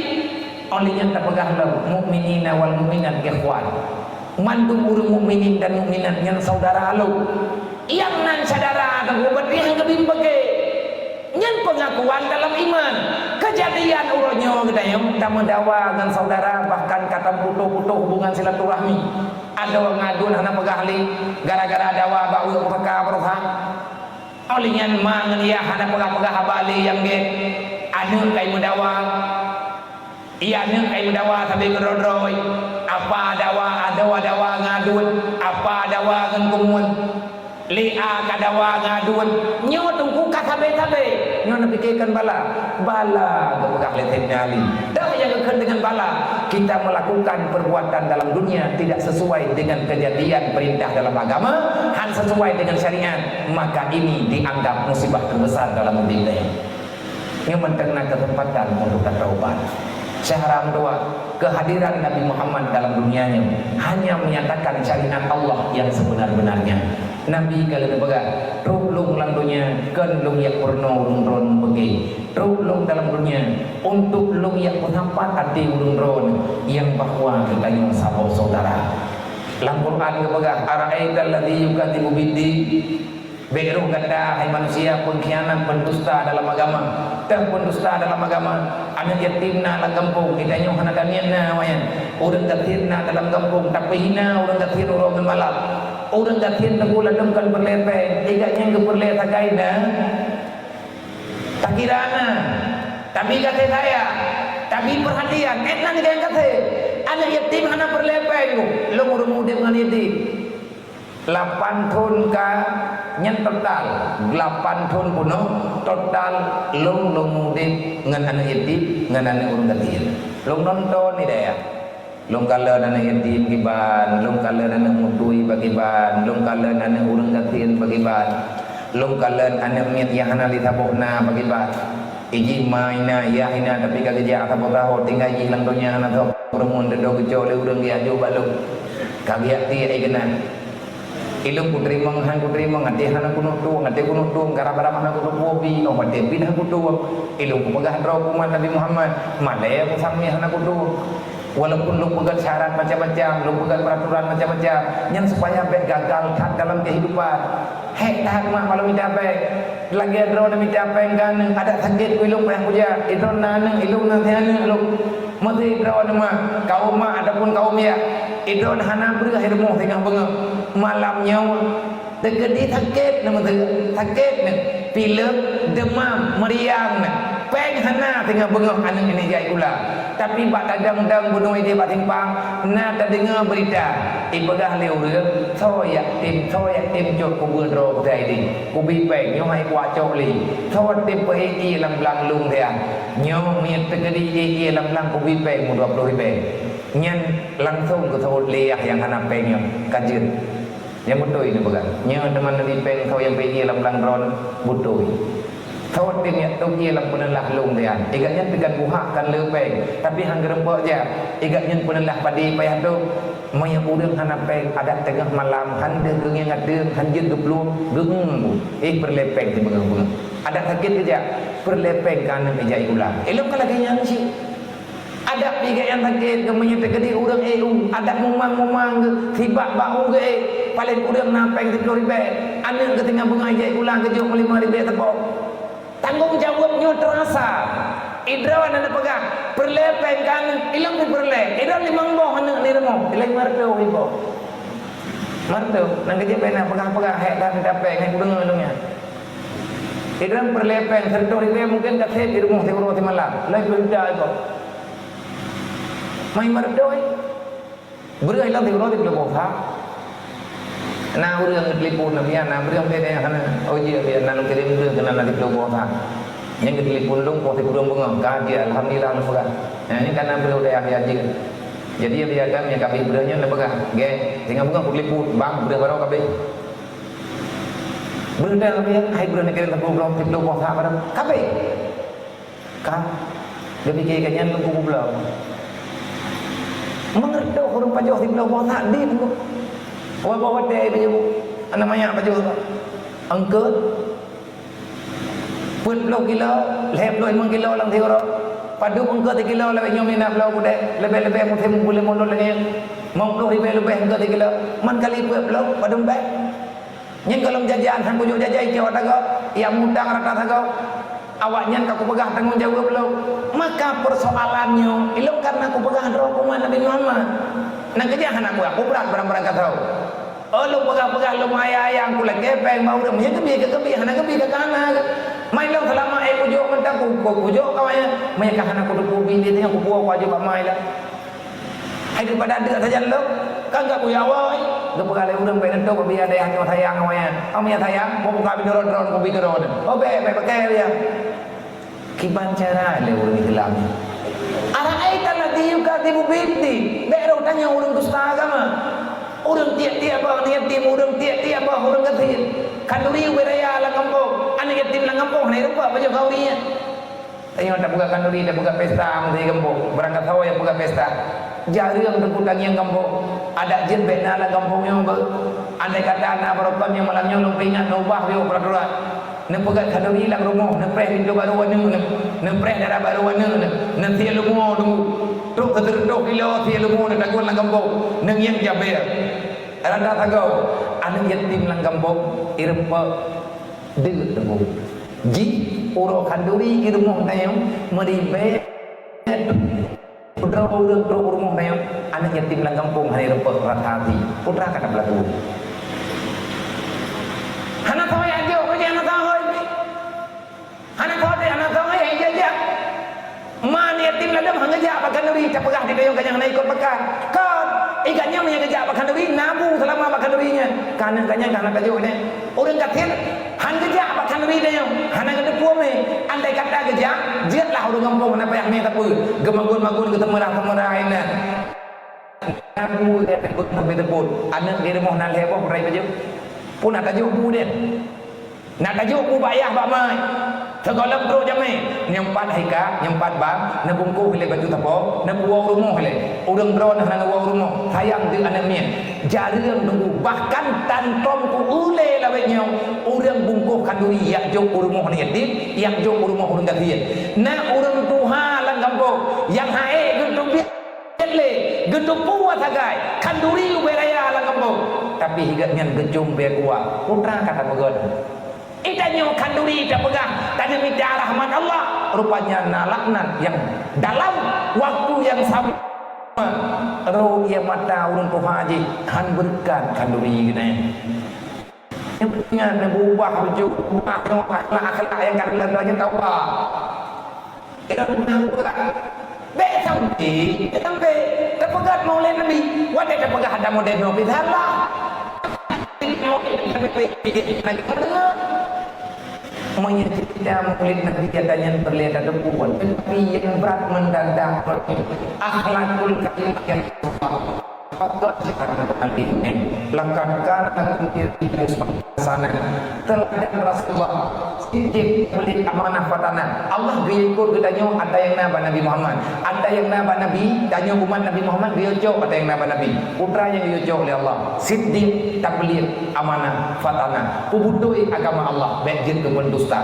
Óh lheueh nyan tapeugah lom, "Mukminina wal mukminat ikhwan." Mandum ureuëng mukminin dan mukminat nyan saudara lôn. Nyang nan syedara teuh, berarti han geubri beuke. Nyan peungakuan dalam iman. Keujadian uroe nyoe geutanyoe tameudawa ngon saudara, bahkan ka taputoh-putoh hubungan silaturahmi. Adoe ngon aduen hana peugah lé, gara-gara dawa bak ureuëng pusaka baroesa. Óh lheueh nyan ma ngon yah hana peugah-peugah haba lé nyang gét. Aneuëk kai meudawa. Iya, aneuëk kai meudawa sabe keudroe-droe. Apa dawa, adoe dawa ngon aduen, apa dawa ngon keumuen. Lé a ka dawa ngon aduen. Nyoe teungku ka sabe-sabe. Nyoe neupike kon bala. Bala geupeugah lé Saidina Ali. Dak nyang geukheun deungon bala. Kita melakukan perbuatan dalam dunia tidak sesuai dengan kejadian perintah dalam agama, han sesuai dengan syariat, maka ini dianggap musibah terbesar dalam udeb geutanyoe. Nyoe mantong na keuseumpatan untuk tataubat. Syahra meutuah, keuhadiran Nabi Muhammad dalam dunia nyoe hanya menyatakan syariat Allah yang sebenar-benarnya. Nabi ka lheueh peugah, "Trok lôn lam dunia kon lôn jak peurunoe ureuëng droeneuh beugét. Trok lôn dalam dunia untuk lôn jak peusapat até ureuëng droeneuh nyang bahwa geutanyoe saboh syedara." Lam Quran geupeugah, "Ara'aital ladzi yukadzibu biddin." Bék roh gata, hai manusia, peungkhianat, peundusta dalam agama. Teuh peundusta dalam agama, aneuëk yatim na lam gampông, geutanyoe hana taniet na awaknyan. Ureuëng gasien na dalam gampông, tapeuhina ureuëng gasien uroe ngon malam. Ureuëng gasien teungku ladôm kon peureulée péng, i gobnyan geupeureulée sagai na. Takira na, tapi gaséh sayang, tapi peurhatian, ék nan nyang gaséh. Aneuëk yatim hana peureulée péng, lôn ureuëng udeb ngon yatim. Lapan thon ka nyan total, lapan thon peunoh total lôn, lôn udeb ngon aneuëk yatim, ngon aneuëk ureuëng gasien. Lôn nonton di dayah. Lôn kalon aneuëk yatim kiban, lôn kalon aneuëk meutui bak kiban, lôn kalon aneuëk ureuëng gasien bak kiban, lôn kalon aneuëk miet nyang hana lé saboh na bak kiban. Iji ma hina, yah hina, tapi ka geujak saboh tahun tinggai jih lam donya hana soe. Peureumeun teudoe geucok lé ureuëng geujak jok bak lôn. Ka geujak tiek ié keunan. Ilôn kuteurimong hana kuteurimong, até hana keuneuk tueng, até keuneuk tueng, garap-garap hana kuteueng, bi, oh, até bi hana kuteueng. Ilôn kupeugah droe keu umat Nabi Muhammad, malée kusamé hana kuteueng. Walaupun lôn peugét syarat macam-macam, lôn peugét peuraturan macam-macam, nyan supaya bék gagal that dalam kehidupan. Hék that mak malu mita péng. Lagée droeneuh mita péng keu aneuk, adak sakét keu ilôn payah kujak. Idroeneuh na aneuk, ilôn na si aneuk lôn. Meusé droeneuh mak, kaum mak ataupun kaum yah, idroeneuh hana breueh i rumoh singoh beungoh. Malam nyoe teukeudi sakét neuh meusé, sakét neuh, pilek, deumam, meuriang neuh. Péng hana singoh beungoh aneuk nyan jak sikula. Tapi bak tadong-dong bunoe idéh bak simpang, na tadeungoe beurita, ipeugah lé ureuëng, "Soe yatim, soe yatim cok kubeue droe keutai idéh, kubi péng nyoe hai kuwacok lé. Soe tem peuék ié lam blang lôn siat. Nyoe miet teukeudi ié-ié lam blang kubi péng meudua ploh ribée." Nyan langsong geuseuôt lé yah nyang hana péng nyoe, ka jeuet. Nyang beutôi neupeugah, nyoe teuma neubi péng soe nyang peuék ié lam blang droeneuh, beutôi. Soe tem jak tôb ié lam peuneulah lôn siat. Igat nyan teukan buhak kan le péng, tapi han geurumpok jak. Igat nyan peuneulah padé payah tôb. Meunyoe ureuëng hana péng, adak teungoh malam, han deuh geungieng ateueng, han jeuet geuplueng, geueng bu. Eh, peureulée péng sibeungoh-beungoh. Adak sakét geujak, peureulée péng keu aneuk jak sikula. Ilôn ka lagée nyan cit. Adak pih gét nyang sakét, geumeunyoe teukeudi ureuëng ék u, adak mumang-mumang geuh, sibak bak u geuh ék, paleng ureuëng na péng siploh ribée, aneuk geuh singoh beungoh jak sikula geujok meulimong ribée teupok. Tanggong jaweueb nyoe teurasa. Idroeneuh neupeugah, peureulée péng keu aneuk, ilôn pih peureulée. Idroeneuh limong boh aneuk di rumoh, ilée meureutoh iboh. Meureutoh, nyang keujeuet bèk na peugah-peugah, hék that mita péng, hai kudeungoe lôn nyan. Idroeneuh peureulée péng, sireutoh ribée mungken ka sép di rumoh siuroe simalam. Lheueh peujuta iboh. Mai meureutoh, breueh lom siuroe siploh boh that. Na ureuëng geutelepon lom, ya, na breueh lom, na, oh, jeuet, ya, na lôn kirém breueh keunan na siploh boh that. Nyang geutelepon lôn poh sikureueng beungoh, ka jeuet, alhamdulillah, lôn peugah. Nah, nyan ka na breueh udeb, ya, jeuet. Jadi, ya, biarkan nyang ka abéh breueh nyan lôn peugah. Gét, singoh beungoh kutelepon, "Bang, breueh baroe ka abéh." Breueh that ka abéh, hai breueh na kirém siploh boh, siploh boh that baroe. Ka abéh. Ka, geupike ka nyan lôn kupeubloe. Meungeureutoh ureuëng pajoh siploh boh that dit, wah boh watée pajoh, aneuk manyak pajoh. Eungkôt, peuet ploh kilo, lhée ploh limong kilo lam siuroe. Padub eungkôt sikilo, leubeh nyoe mina bloe gudée, leubeh-leubeh musém buleuen mulod lagée nyan. Limong ploh ribée leubeh eungkôt sikilo, man kali peuet ploh, padub bék. Nyan gohlom jajan, han kujok jajan icok tagoe, ya mutang rata sagoe. Awaknyan ka kupeugah tanggong jaweueb lom. Maka peusoalan nyoe, ilôn karena kupeugah droe keu umat Nabi Muhammad. Nyang keujak hana kupeugah, kubrat barang-barang ka tho. Oh, lôn peugah-peugah lôn ayang-ayang, kulakée péng bak ureuëng. Meunyoe keubiet ka keubiet, hana keubiet ka hana. Mai lôn seulamat, eh, kujok mantong ku, ku, kujok ka awaknyan. Meunyoe ka hana kuteupeue bi, dia teuh kupuwoe, kuajoh bak mai lah. Hai daripada deuk sajan lom, kan ka kuyak woe. Geupeugah lé ureuëng bèk neutôb, bak biaya dayah nyoe sayang awaknyan. Awaknyan sayang, mau buka bidoro-doro, kubi keudroe. Oh, bèk, bèk pakai dia. Kiban cara lé ureuëng Islam nyoe. Ara'aita alladzi yukadzibu biddin. Bèk roh tanyoe ureuëng dusta agama. Ureuëng tiek-tiek boh aneuk yatim, ureuëng tiek-tiek boh ureuëng gasien. Khanduri ubé raya lam gampông, aneuk yatim lam gampông hana rumpok pajoh khanduri nyan. Tanyoe tapeugah khanduri, tapeugah pesta, meusé gampông. Barangkasoe nyang peugah pesta. Jareueng teungku tangieng gampông. Adak jeuet bèk na lam gampông nyoe beuh. Andai kata na baroe kon nyang malam nyoe lôn peuingat, neuubah yoh peuraturan. Neupeugét khanduri lam rumoh, neupreh pintoe barô aneuk neuh, neupreh dara barô aneuk neuh, neusie leumo teungku. Trok keu sireutoh kilo sie leumo neutagun lam gampông, neungieng cabée. Rata sagoe, aneuk yatim lam gampông, ireupok deuk teungku. Jih uroe khanduri i rumoh tanyoe meuribée. Putra ureuëng trok u rumoh tanyoe, aneuk yatim lam gampông hana ireupok rasa hati. Putra ka tapeulaku. Hana sahoe ajoh, hana sahoe. Hana sahoe, hana sahoe, hai jajak. Ma aneuk yatim ladôm han geujak bak khanduri, tapeugah di tanyoe ganyang hana ikot pakat. Kon, igat nyan meunyo geujak bak khanduri, na bu seulama bak khanduri nyan. Ka aneuk ganyang ka hana tajoh nyan. Ureuëng gasien han geujak bak khanduri tanyoe, hana geuteupeue mé. Andai kata geujak, jeuetlah ureuëng gampông hana payah mé sapeue. Geumagun-magun, geuteumeulah-teumeulah inan. Abu dia takot sampai teupot. Aneuk di rumoh na lhée boh, beurai bajeuet. Peue na tajoh bu dia. Na tajoh bu bak yah bak mai. Sigohlom trok jamé, nyang pat haika, nyang pat bang, neubungkôh lé baju sapo, neupuwoe u rumoh lé. Ureuëng droeneuh hana neuwoe u rumoh, sayang deuek aneuëk miet. Jareueng teungku, bahkan tantong ku ulée lawét nyoe, ureuëng bungkôh khanduri jak jok u rumoh aneuk yatim, jak jok u rumoh ureuëng gasien. Na ureuëng tuha lam gampông nyang han ék geuteubiet lé, geuteupeue sagai khanduri ubé raya lam gampông, tapi higat nyan geucom bée kuah, putra ka tapeugét. Ita nyoe khanduri tapeugah, taneumita rahmat Allah, rupanya na laknat nyang dalam waktu nyang sama. Roh ié mata ureuëng tuha jih han beureukat khanduri geutanyoe. Nyan beubah baju, ubah nyoe akhlak-akhlak nyang ka lheueh nyan tauba. Bék sampai, bék sampai tapeugah Maulid Nabi. Watée tapeugah ada model Nabi salah. Meunyoe cerita Maulid Nabi gata nyan peureulée tateupeue, tetapi nyang brat mendadak akhlakul karimah nyang Laqad kana lakum fi rasulillahi uswatun hasanah. Teuladan Rasulullah, siddiq, tabligh, amanah, fatanah. Allah geuikot geutanyoe ata nyang na bak Nabi Muhammad. Ata nyang na bak Nabi, tanyoe umat Nabi Muhammad geuyue cok ata nyang na bak Nabi. Putra nyang geuyue cok lé Allah, siddiq, tabligh, amanah, fatanah. Peubeutôi agama Allah, bék jeuet keu pendusta.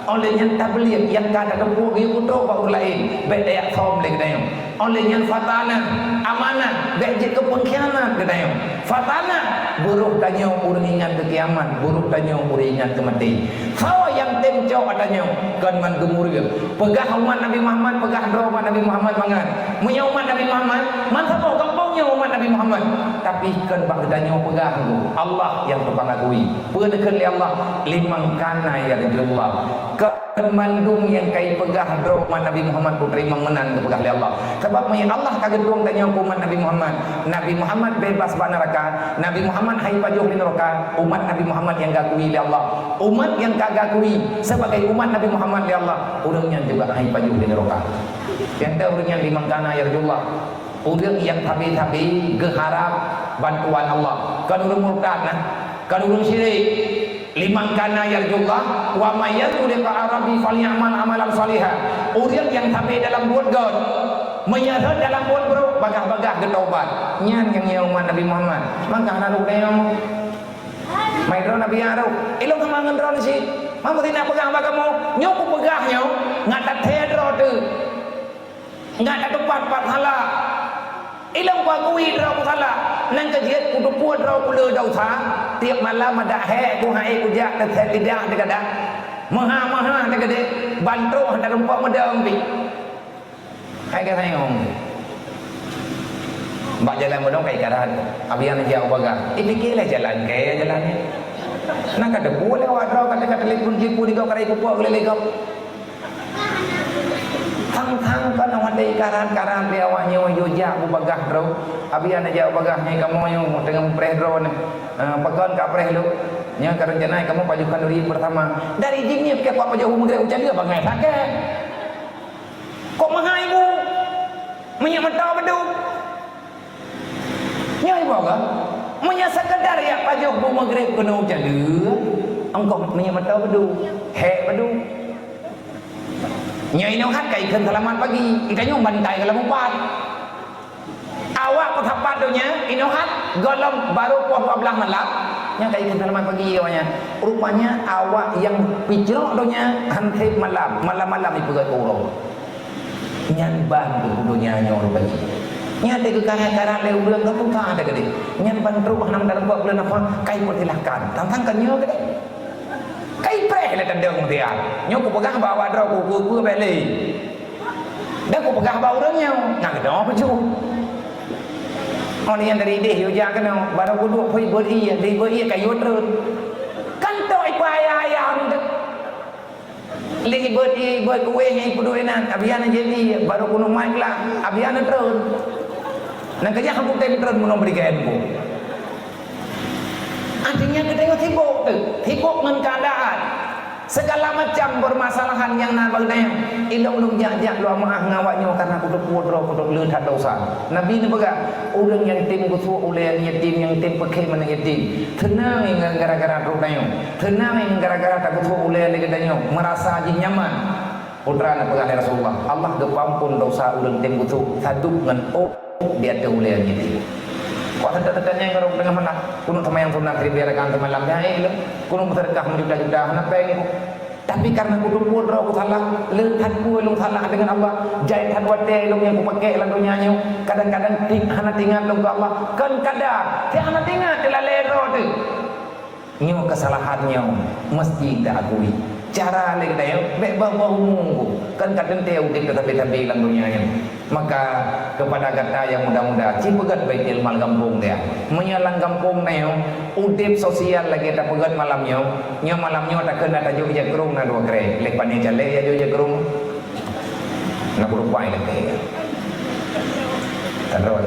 Óh lheueh nyan tabligh nyang ka tateupeue geuyue peutrok bak ureuëng laén, bék tajak som lé geutanyoe. Óh lheueh nyan fatanah, amanah, bék jeuet keu peungkhianat geutanyoe. Fatanah, beurôh tanyoe ureuëng ingat keu kiamat, beurôh tanyoe ureuëng ingat keu maté. Soe nyang tem cok ata nyoe kon man geumureueng. Peugah umat Nabi Muhammad, peugah droe umat Nabi Muhammad mangat. Meunyoe umat Nabi Muhammad, man saboh gampông nyoe umat Nabi Muhammad. Tapi kon bak geutanyoe peugah, Allah nyang teupeuakui. Peue neukheun lé Allah, "Liman kana yarjullah." Kon mandum nyang ka ipeugah droe umat Nabi Muhammad, putri meunan geupeugah lé Allah. Sabab meunyoe Allah ka geutueng tanyoe keu umat Nabi Muhammad, Nabi Muhammad bebas bak neuraka, Nabi Muhammad han ipajoh lé neuraka, umat Nabi Muhammad nyang geuakui lé Allah. Umat nyang ka geuakui sebagai umat Nabi Muhammad lé Allah, ureuëng nyan juga han ipajoh lé neuraka. Nyang ureuëng nyan liman kana yarjullah. Ureuëng nyang sabe-sabe geuharab bantuan Allah, kon ureuëng murtad nah, kon ureuëng syirik. Liman kana yarjullah wa man yarju liqa'a rabbih falyamal amalan shaliha. Ureuëng nyang sabe dalam buet gét, meunyoe rhot dalam buet brok, bagah-bagah geutaubat. Nyan nyang nyoe umat Nabi Muhammad. Maka hana lôn deungoe. Mai droe Nabi Arok, ilong sama ngon droe nasi. Mamu sina peugah bak kamoe, nyoe kupeugah nyoe, ngat that droe tu. Ngat that tempat pat salah. Ilong kuakui droe kusalah, nang keujiet kuteupeue droe kuleue desya, tieb malam adak hék kuhai kujak teuthét lidah teugadak, meuha-meuha teugadek, bantroh teurumpok meudong pih. Hai ka sayong. Bak jalan meudong kai karat, abian jak u bagah. Ipike lé jalan kée jalan nyan. Nang kateupeue lé awak droe kata-kata telepon jipu di gok karai pupuk geuleleh gok. Thang-thang kon awak dai karat-karat lé awak nyoe yue jak u bagah droe. Abi hana jak u bagah nyoe kamoe nyoe teungoh preh droe nyoe. Eh, pakon ka preh lôn? Nyoe ka rencana kamoe pajoh khanduri bersama. Dari jih nyoe pike kuat pajoh u Meugréb ucaliek bangai sakét. Kok meuhai bu? Minyeuk meuto beudôh. Nyoe iboh ka? Meunyoe sekedar jak pajoh bu Meugréb keunoe ucaliek, engkoh minyeuk meuto beudôh, hék beudôh. Nyoe inoe hat ka ikheun seulamat pagi, geutanyoe bantai ka lam upat. Awak peusapat donya, inoe hat gohlom barô poh dua blaih malam, nyan ka ikheun seulamat pagi awaknyan. Rupanya awak nyang picrok donya han sép malam, malam-malam ipeugét keu uroe. Nyan ban keu donya nyoe rupanya. Nyan teuka karat-karat lé ureuëng ka tuha teukeudeh. Nyan ban trok hana meudalam buet buleuen apa, kai peusilahkan. Tantang ka nyoe keudeh. Kai preh lé tandong meusiar. Nyoe kupeugah bak awak droe ku, ku, ku bék lé. Dan kupeugah bak ureuëng nyoe, nyang keudroe peujeuet. Oh, nyan dari idéh yue jak keunoe, barô kuduek pui beuet ié, di beuet ié ka yue treun. Kan tok ipeu ayah-ayah ureuëng tu. Lé ibeuet, ibeuet kuwéh nyang ipeuduek inan, abian jadi, barô keunoe mai keulah, abian treun. Nang keujah aku tem treun meunoe bri gaen ku. Artinya geutanyoe sibok tu, sibok ngon keuadaan. Segala macam permasalahan nyang na bak geutanyoe, ilong-ilong jak-jak lôn meu'ah ngon awak nyoe karena kuteupue droe kuteuk le that desya. Nabi neupeugah, ureuëng nyang tem geusok ulée yatim, nyang tem peukhém aneuëk yatim, seunang ngon gara-gara droe tanyoe, seunang ngon gara-gara tageusok ulée lé geutanyoe, meurasa jih nyaman. Peue teuma neupeugah lé Rasulullah, Allah geupeuampon desya ureuëng tem geusok sadub ngon ôk di ateueh ulée nyan. Kok teuka-teuka nyan ngon teungoh malam, keuneuk seumayang sunat ribée rakaat seumalam, ya, eh, keuneuk beuseudeukah meujuta-juta, hana péng. Tapi karena kuteupue droe kusalah, le that peue lôn salah deungon Allah, jai that watée lôn nyang kupakék lam donya nyoe, kadang-kadang ting-, hana teuingat lôn keu Allah, kon kadang, hana teuingat teulalée droe teuh. Nyoe keusalahan nyoe meusti taakui. Cara lé geutanyoe, bék boh-boh umu, kon ka teuntée udeb tasabe-sabe lam donya nyoe. Maka, keupada gata nyang muda-muda, ci peugét baitul mal gampông gata. Meunyoe lam gampông tanyoe, udeb sosial lagée tapeugét malam nyoe, nyoe malam nyoe takheun na tajok jakrong na dua krée. Lé pane calée ya jok jakrong. Na kurupai lagée. Tadroi.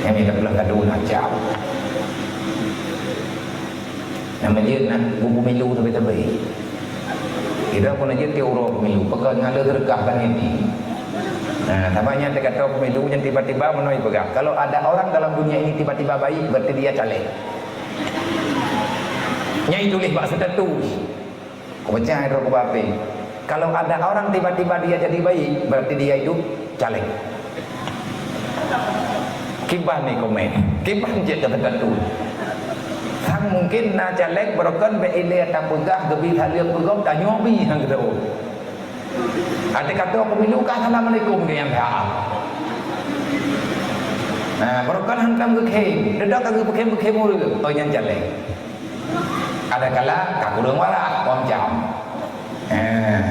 Nyang ni dah belah kadu na jauh. Nama jeuet na, guru pemilu tapi-tapi. Kita pun aja tiap orang pemilu, pekan ada sedekah kan ini. Nah, sama nya kata pemilu yang tiba-tiba menoi pegang. Kalau ada orang dalam dunia ini tiba-tiba baik, berarti dia caleg. Nyai tulis bak status. Kubaca droe kuba P. Kalau ada orang tiba-tiba dia jadi baik, berarti dia itu caleg. Kiban ni komen. Kiban cit kata-kata tu. Sang mungkin na caleg beurokon bék ilée tapeugah geubi saleuem peugom tanyoe bi hang geuteu. Ada kata pemilu ka assalamualaikum ke yang dah. Nah, beurokon hantam geukhém. Dedak ka geukhém-geukhém ureuëng. Oh, nyan caleg. Ada kala ka kureueng warak, wang cam. Eh.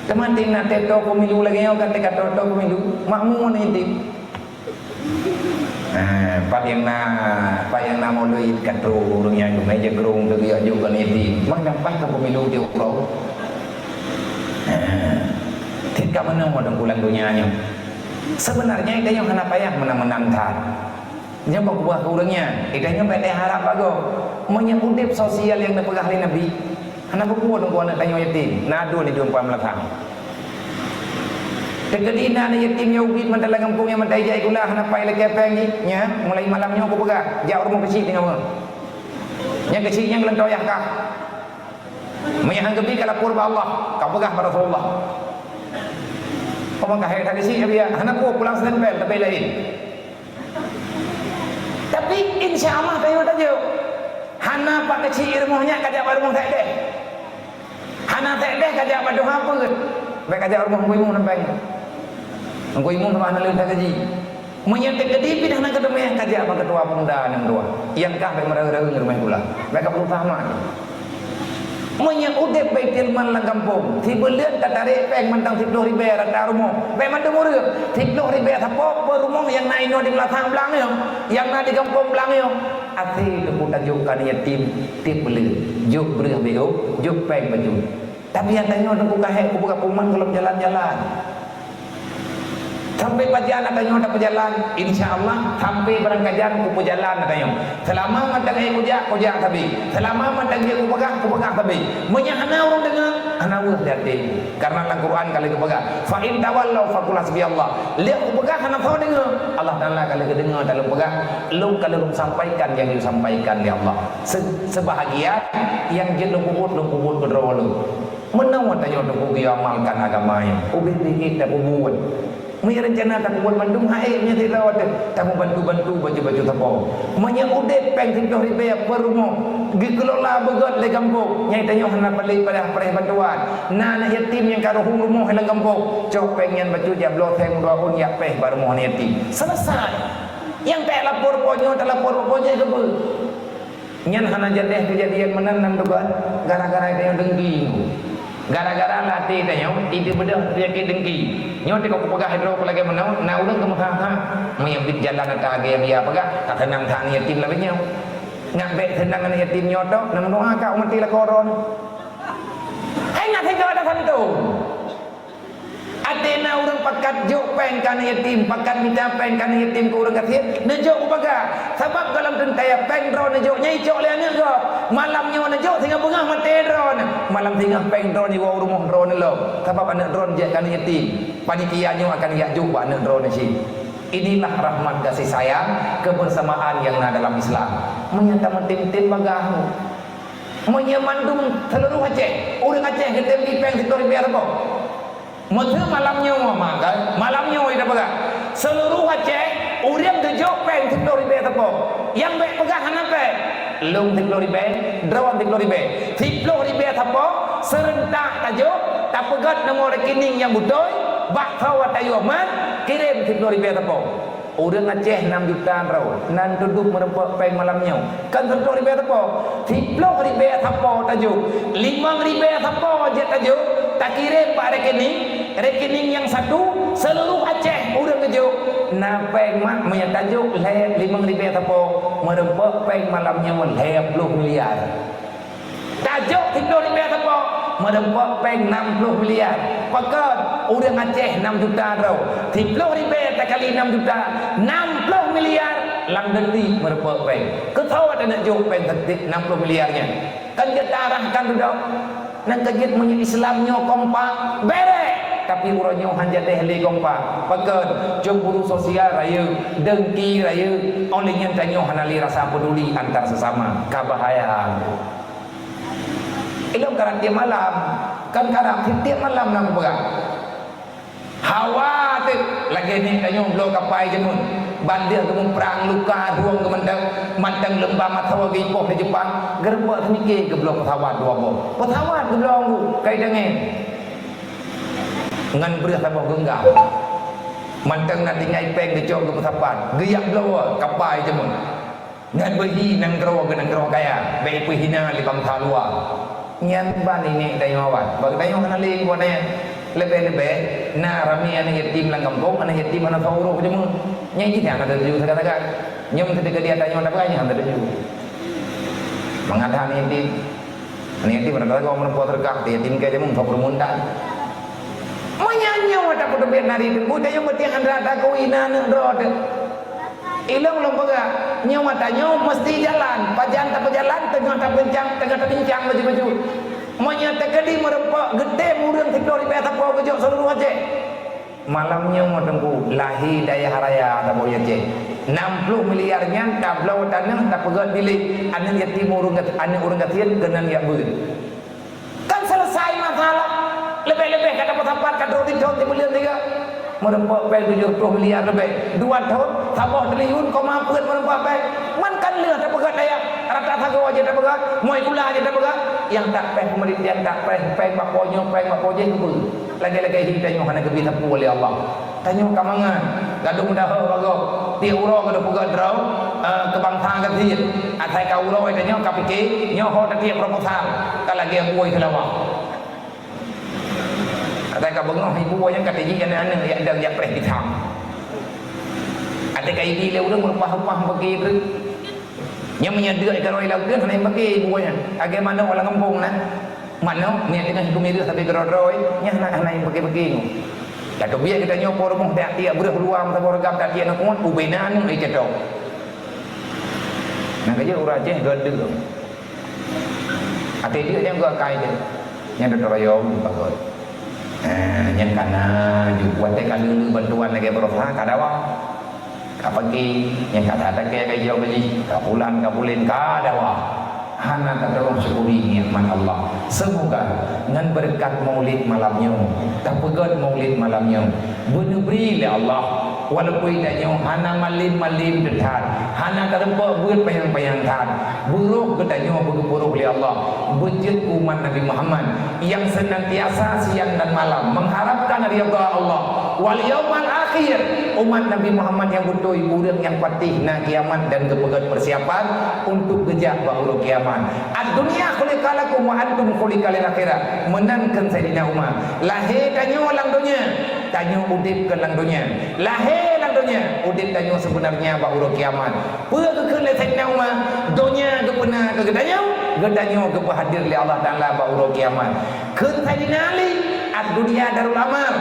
Teuma tim na teuto pemilu lagée nyoe kan teuka teuto pemilu, makmu mana inti? Eh, pat yang na, pat yang na mulai katro ureuëng nyang dumai jakrong tu dia juga ni di. Mang nampak ke pemilu dia uroe. Eh. Tika mana mau dengkulan dunia nyoe. Sebenarnya itu yang hana payah menang-menang that. Nyoe bak kuba ureuëng nyan, geutanyoe bék teuharab bagoe. Meunyoe udeb sosial nyang neupeugah lé Nabi, hana peue-peue teungku aneuëk tanyoe yatim, na dua nibak pah meulathang. Teukeudi na aneuëk yatim nyang ubit mantong lam gampông nyang mantong ijak gula hana pai lakée péng jih, nya, mulai malam nyoe kupeugah, jak u rumoh keuchik teungoh. Nyang keuchik nyang geuleuntô yah kah. Meunyoe han geubi ka lapor bak Allah, ka peugah bak Rasulullah. Peue maka hai that keuchik, hana peue pulang seutempel, tapi laén. Tapi, insya Allah, tanyoe tajok. Hana pak keuchik rumoh nyan kajak bak rumoh sekdeh. Hana sekdeh kajak bak tuha peuet. Bék kajak rumoh Teungku Imeum sampai. Teungku Imeum teuma hana leueh that gaji. Meunyoe teukeudi pih hana keudeumeue kajak bak keutua pemuda nyang dua. Nyang kah bék meureu-reu rumoh pula. Bék ka berusaha mat. Meunyoe udeb baitul mal lam gampông, sibuleuen tatarek péng mantong siploh ribée rata rumoh, bék mandum ureuëng, siploh ribée sapo peu rumoh nyang na inoe di meulathang blang nyoe, nyang na di gampông blang nyoe, até teupeu tajok keu aneuëk yatim tieb buleuen, jok breueh B O, jok péng bacut. Tapi nyang tanyoe teungku kahé kupeugah puman gohlom jalan-jalan. Sampai pajan na tanyoe tapeujalan, insya Allah, sampai barangkajan kupeujalan na tanyoe. Seulama mantong ék kujak, kujak sabe. Seulama mantong jeuet kupeugah, kupeugah sabe. Meunyoe hana ureuëng deungoe, hana weueh di até. Karena lam Quran ka lheueh geupeugah, "Fa in tawallau faqul hasbiyallah." Lheueh kupeugah hana soe deungoe, Allah Taala ka lheueh geudeungoe dan lôn peugah, lôn ka lheueh lôn sampaikan nyang lôn sampaikan lé Allah. Se-, sebahagian nyang jeuet lôn peubuet, lôn peubuet keudroe lôn. Meunoe tanyoe teupeu geuamalkan agama nyoe, ubit-ubit tapeubuet. Meunyoe reuncana tapeubuet mandum hai, meunyoe sidroe teuh tameubantu-bantu bacut-bacut sapo. Meunyoe udeb péng siploh ribée per rumoh, geukelola beugét lé gampông, nyan tanyoe hana paleng padah pareh bantuan. Na aneuëk yatim nyang ka ruhueng rumoh lam gampông, cok péng nyan bacut jak bloe seng dua ôn jak péh bak rumoh aneuëk yatim. Selesai. Nyang talapor po nyoe, talapor po jih keupeue? Nyan hana jadeh keujadian meunan lam duga, gara-gara tanyoe dengki. Gara-gara lam até tanyoe, ide beudôh penyakit dengki. Nyoe teuka kupeugah droe lagée meunoe, na ureuëng keumeuha-ha. Meunyoe bit jalan ata agée biya peugah, ka seunang that aneuëk yatim labe nyoe. Ngat bék seunang aneuëk yatim nyoe tok, na meudoa ka umat lakoe droe. Hai ngat hingga ada santom. Até na ureuëng pakat jok péng Aneuk yatim, pakat mita péng keu aneuk yatim keu ureuëng gasien, neujok bubagaih. Sabab gohlom teuntée péng droeneuh jok nyan icok lé aneuk gob. Malam nyoe neujok singoh beungoh maté droeneuh. Malam singoh péng droeneuh iwoe u rumoh droeneuh lom. Sabab aneuk droeneuh jeuet keu aneuk yatim. Panitia nyoe akan jak jok bak aneuk droeneuh cit. Inilah rahmat kasih sayang kebersamaan yang na dalam Islam. Meunyoe tameutem-tem bagaih. Meunyoe mandum seuluruh Aceh, ureuëng Aceh geutem péng siploh ribée sapo. Meuseu malam nyoe, maka malam nyoe ida peugah, seuluruh Aceh ureuëng geujok péng siploh ribée sapo. Nyang bék peugah hana péng. Lôn siploh ribée, droe siploh ribée. Siploh ribée sapo seurentak tajok, tapeugét nomor rekening nyang beutôi, bak sawa tayue man, kirém siploh ribée sapo. Ureuëng Aceh nam juta droe nan teuduek meureumpok péng malam nyoe. Kan siploh ribée sapo, siploh ribée sapo tajok, limong ribée sapo jeuet tajok, takirém bak rekening, rekening nyang satu, seuluruh Aceh ureuëng geujok. Na péng mak meunyoe tajok lhée limong ribée sapo, meureumpok péng malam nyoe lhée ploh miliar. Tajok siploh ribée sapo, meureumpok péng nam ploh miliar. Pakon? Ureuëng Aceh nam juta droe. Siploh ribée takali nam juta, nam ploh miliar lam deunti meureumpok péng. Keu soe taneuk jok péng nam ploh miliar nyan? Kan jeuet tarah kan dudoe. Nang ka jeuet meunyoe Islam nyoe kompak, bereh. Tapi uroe nyoe hana jadeh lé kompak. Pakon? Cemburu sosial rayeuk, dengki rayeuk. Óh lheueh nyan tanyoe hana lé rasa peduli antar sesama. Ka bahaya. Ilong karab tiep malam, kan karab tiep malam na peugah. Hawa teuk lagée nyoe tanyoe bloe kapai jameun. Ban deuh geumeuprang luka dueng geumeudang, mantong leumbang mata geuipoh di Jepang, geureubak teumike geubloe pesawat dua boh. Pesawat geubloe anggô kai dangén. Ngon breueh saboh geunggam. Mantong na tinggai péng geucok geupeusapat, geujak bloe kapai jameun. Nyan beuhi nanggroe keu nanggroe kaya, bék peuhina lé bansa luwa. Nyan ban inék tanyoe awai. Bak tanyoe hana lé buet nyan. Leubeh-leubeh na ramé aneuk yatim lam gampông, aneuk yatim hana soe urôh jameun. Nyan cit nyang hana tatuju sagai-sagai. Nyoe meusideh keu dia tanyoe na banyak hana tatuju. Mangat aneuk yatim, aneuk yatim hana tatuju meureumpok teureukah, yatim keu jameun soe peureumeun tan. Meunyan nyoe tapeuteubiet nari teungku, tanyoe beuti hana takui na aneuk droe teuh. Ilong lôn peugah, nyoe mata nyoe meuseuti jalan, pajan tapeujalan teungoh tabincang, teungoh tabincang baju-baju. Meunyoe teukeudi meureumpok geutem ureuëng siploh ribée sapo geujok seuluruh Aceh. Malam nyoe teungku lahé dayah raya saboh Aceh. Nam ploh miliar nyan tabloe taneuk tapeugét bilék aneuk yatim ureuëng gas-, aneuk ureuëng gasien keunan jak beuet. Kan selesai masalah. Leubeh-leubeh ka tapeusapat ka trok sithon sibuleuen siga. Meureumpok péng tujoh ploh miliar leubeh. Dua thon, saboh triliun koma peuet meureumpok péng. Man kan lheueh tapeugét dayah. Rata sagoe jeuet tapeugét, moi gula jeuet tapeugét. Nyang that péng peumeurintah, nyang that péng, péng bak po nyoe, péng bak po jéh geubeuet. Lagée-lagée hi tanyoe hana geubri sapeue lé Allah. Tanyoe ka mangat, gadôh meudaho bagoe, tiep uroe gadôh peugah droe, eh, keu bansa gasien. Asai ka uroe tanyoe ka pike, nyoe ho tatiep proposal, ka lagée bui seulawah. Asai ka beungoh ibu nyan ka tijih aneuk-aneuk jak dang jak preh pisang. Asai ka ibi lé ureuëng meurupah-rupah bagi treuk. Nyan meunyoe deuk ikaroe lagoe hana nyang bagi ibu nyan. Lagée manok lam gampông na. Manok, miet teungoh geumireuh sabe keudroe-droe, nyan hana, hana nyang bagi-bagi nyoe. Ka teubiet geutanyoe po rumoh tiek-tiek breueh luwa meusaboh reugam tiek-tiek nangkeueng, ubena nyoe icatong. Nah, ka jeuet ureuëng Aceh dua deuk. Até deuk nyang geuakai teuh. Nyang teuroyong bagot. Ah, nyang kana ju watée ka lheueh bantuan lagée baroesa ka dawa. Ka pagi, nyang ka that takée ka jijaweueb jih, ka bulan, ka buleuen, ka dawa. Hana tatulông syukuri nikmat Allah. Seumoga ngon beureukat maulid malam nyoe, tapeugét maulid malam nyoe, beuneubri lé Allah, walaupun tanyoe hana malem-malem teuh that, hana tareumpok beuet panyang-panyang that, beurôh geutanyoe beugeupeurôh lé Allah, beujeuet umat Nabi Muhammad nyang seunantiasa siang dan malam mengharapkan ridha Allah wal yaumal akhir. Umat Nabi Muhammad nyang beutôi, ureuëng nyang patéh na kiamat dan geupeugét peusiapan untuk geujak bak uroe kiamat. Ad-dunya khuliqa lakum wa antum khuliqa lil akhirah. Meunan kheun Saidina Umar, lahé tanyoe lam donya, tanyoe udeb keu lam donya. Lahé lam donya, udeb tanyoe seubeunarnya bak uroe kiamat. Peue geukheun lé Saidina Umar? Donya geupeuna keu geutanyoe, geutanyoe geupeuhadér lé Allah Taala bak uroe kiamat. Kheun Saidina Ali, "Ad-dunya darul amal,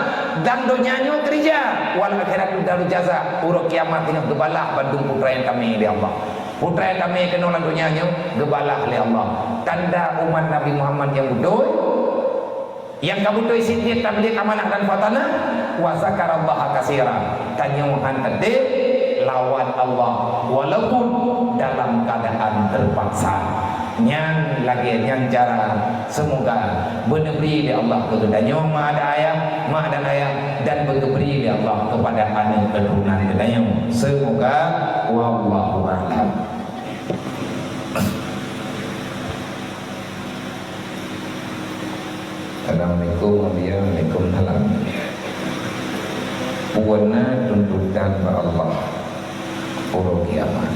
Lam donya nyoe keurija, wal akhiratu daru jaza, uroe kiamat nyoe geubalah bandum peue nyang tamè lé Allah. Peue nyang tamè keunoe lam donya nyoe geubalah lé Allah. Tanda umat Nabi Muhammad nyang beutôi, nyang ka beutôi sitiet tabligh amanah dan fatanah, wa zakarallaha katsira. Tanyoe han teuntèe lawan Allah walaupun dalam keadaan terpaksa. Nyan lagèe nyan cara, seumoga beuneubri lé Allah keu geutanyoe ma dan ayah, ma dan ayah, dan beugeubri lé Allah keupada aneuk keuturonan geutanyoe. Seumoga, wallahu a'lam. Assalamualaikum, Abiya. Waalaikumsalam. Peue na tuntutan bak Allah uroe kiamat?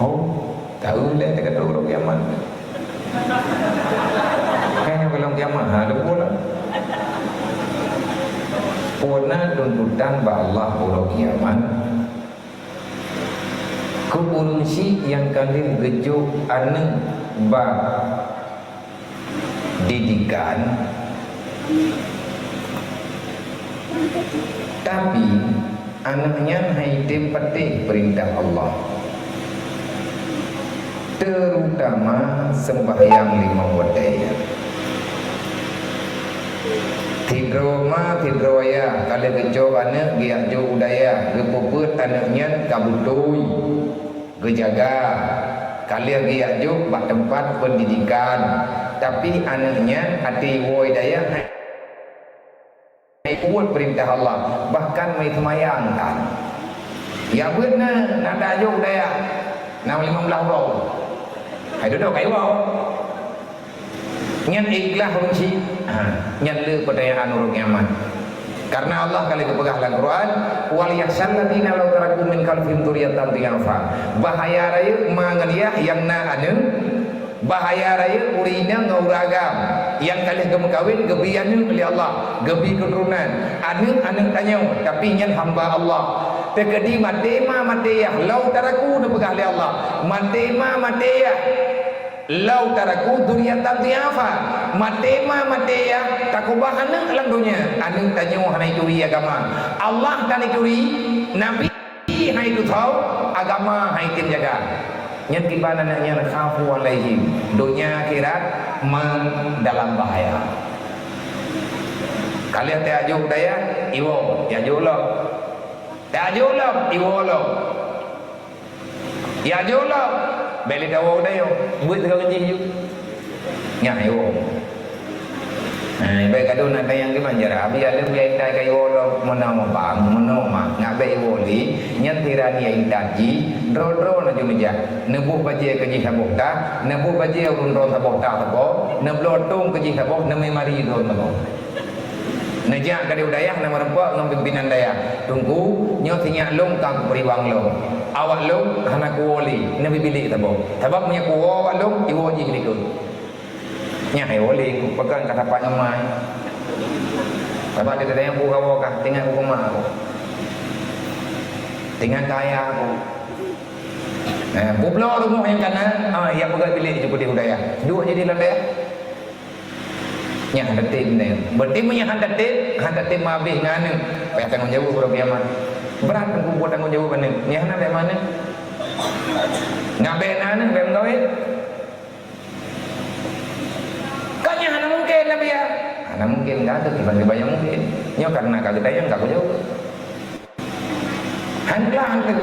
Ho, tahu lé teuka uroe kiamat. Kan nyoe golom kiamat, ha, leupah lah. Peue na tuntutan bak Allah uroe kiamat? Keu ureueng syiek nyang ka lheueh geujok aneuk bak didikan, tapi aneuk nyan han item patéh peurintah Allah, terutama seumbahyang limong watèe. Sidroe ma, sidroe ayah, ka lheueh geucok aneuk geujak jok u dayah, geupeubeuet aneuk nyan ka beutôi, geujaga. Ka lheueh geujak jok bak teumpat peundidikan, tapi aneuk nyan até woe dayah hai peubuet peurintah Allah, bahkan meuseumbahyang tan. Ya beuet na, na tajok u dayah, na limong blaih uroe. Hai dudoe kai woe. Nyan ikhlas ureueng syiek. Ha, nyan le peutanyaan uroe kiamat. Karena Allah ka lheueh geupeugah lam Quran, "Wal yakhsyal ladzina law taraku min khalfihim dzurriyyatan dhi'afa." Bahaya rayeuk ma ngon yah nyang na aneuk, bahaya rayeuk ureueng inong ngon ureueng agam nyang ka lheueh geumeukawen, geubri aneuk lé Allah, geubri keuturonan, aneuk-aneuk tanyoe, tapi nyan hamba Allah. Teukeudi maté ma maté yah, law taraku neupeugah lé Allah, maté ma maté yah. Law taraku dzurriyyatan dhi'afa, maté ma maté yah, takeubah aneuk lam donya, aneuk tanyoe hana ituri agama. Allah tan ituri, Nabi han itutoe, agama han item jaga. Nyan kiban aneuk nyan khafu alaihim, donya akhirat man dalam bahaya. Ka lheueh tajok u dayah, iwoe, tajok lom. Tajok lom, iwoe lom. Ya jok lom, bèk lé tawoe u dayah, beuet sigoe jih ju. Nyan iwoe. Ha, ibai kadang na tanyong di manjara, abi aleuem ya intat ka iwoe lom, meunoe bang, meunoe mak, ngat bèk iwoe lé, nyan sira ni ya intat jih, droe-droe na ju meujak, neuboh bajèe keu jih saboh tah, neuboh bajèe ureueng droe saboh tah saboh, neubloe tông keu jih saboh, neumè mari droe saboh. Neujak keudéh u dayah na meurumpok ngon pimpinan dayah. "Teungku, nyoe sinyak lôn ka kupeureubang lôn. Awak lôn hana kuwoe lé, neubi bilék saboh. Sabab meunyoe kuwoe awak lôn, iwoe jih likot." Nyan hai woe lé, pakon ka sapat ngon ma. Sabab di dayah ku kawoe ka, teuingat ku keu ma ku. Teuingat keu ayah ku. Eh, peubloe rumoh nyang ka na, ah, ya peugöt bilék ju keudéh u dayah. Duek jih di lam dayah. Nyan han teutem nyan. Berarti meunyoe han teutem, han teutem meuhabéh ngon aneuk, payah tanggong jaweueb uroe kiamat. Brat Teungku buet tanggong jaweueb aneuk. Nyan hana bèk meuaneuk. Ngat bèk na aneuk, bèk meugawé. Kan nyan hana mungken, Nabi, ya? Hana mungken, ka teuh kiban-kiban nyang mungken. Nyoe karena ka geutanyong, ka kujaweueb. Han klah, han klah.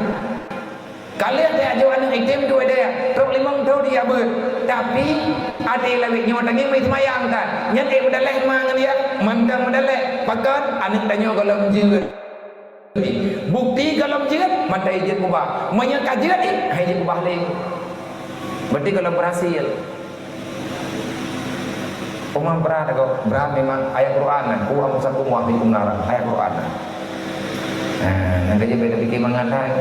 Ka lheueh tajok aneuk item dua dayah, trok limong thon di abeuet. Tapi, até lawét nyoe tangieng meuseumbahyang that. Nyan ék meudaleh ma ngon yah, mantong meudaleh. Pakon? Aneuk tanyoe gohlom jeuet. Bukti gohlom jeuet, mantong jeuet kubah. Meunyoe ka jeuet, hai jeuet kubah lé. Berarti gohlom berhasil. Uma brat kok, brat memang ayat Quran nah, "Qu anfusakum wa ahlikum nara", ayat Quran nah. Nah, nyang ka jeuet bèk tapike mangat hai.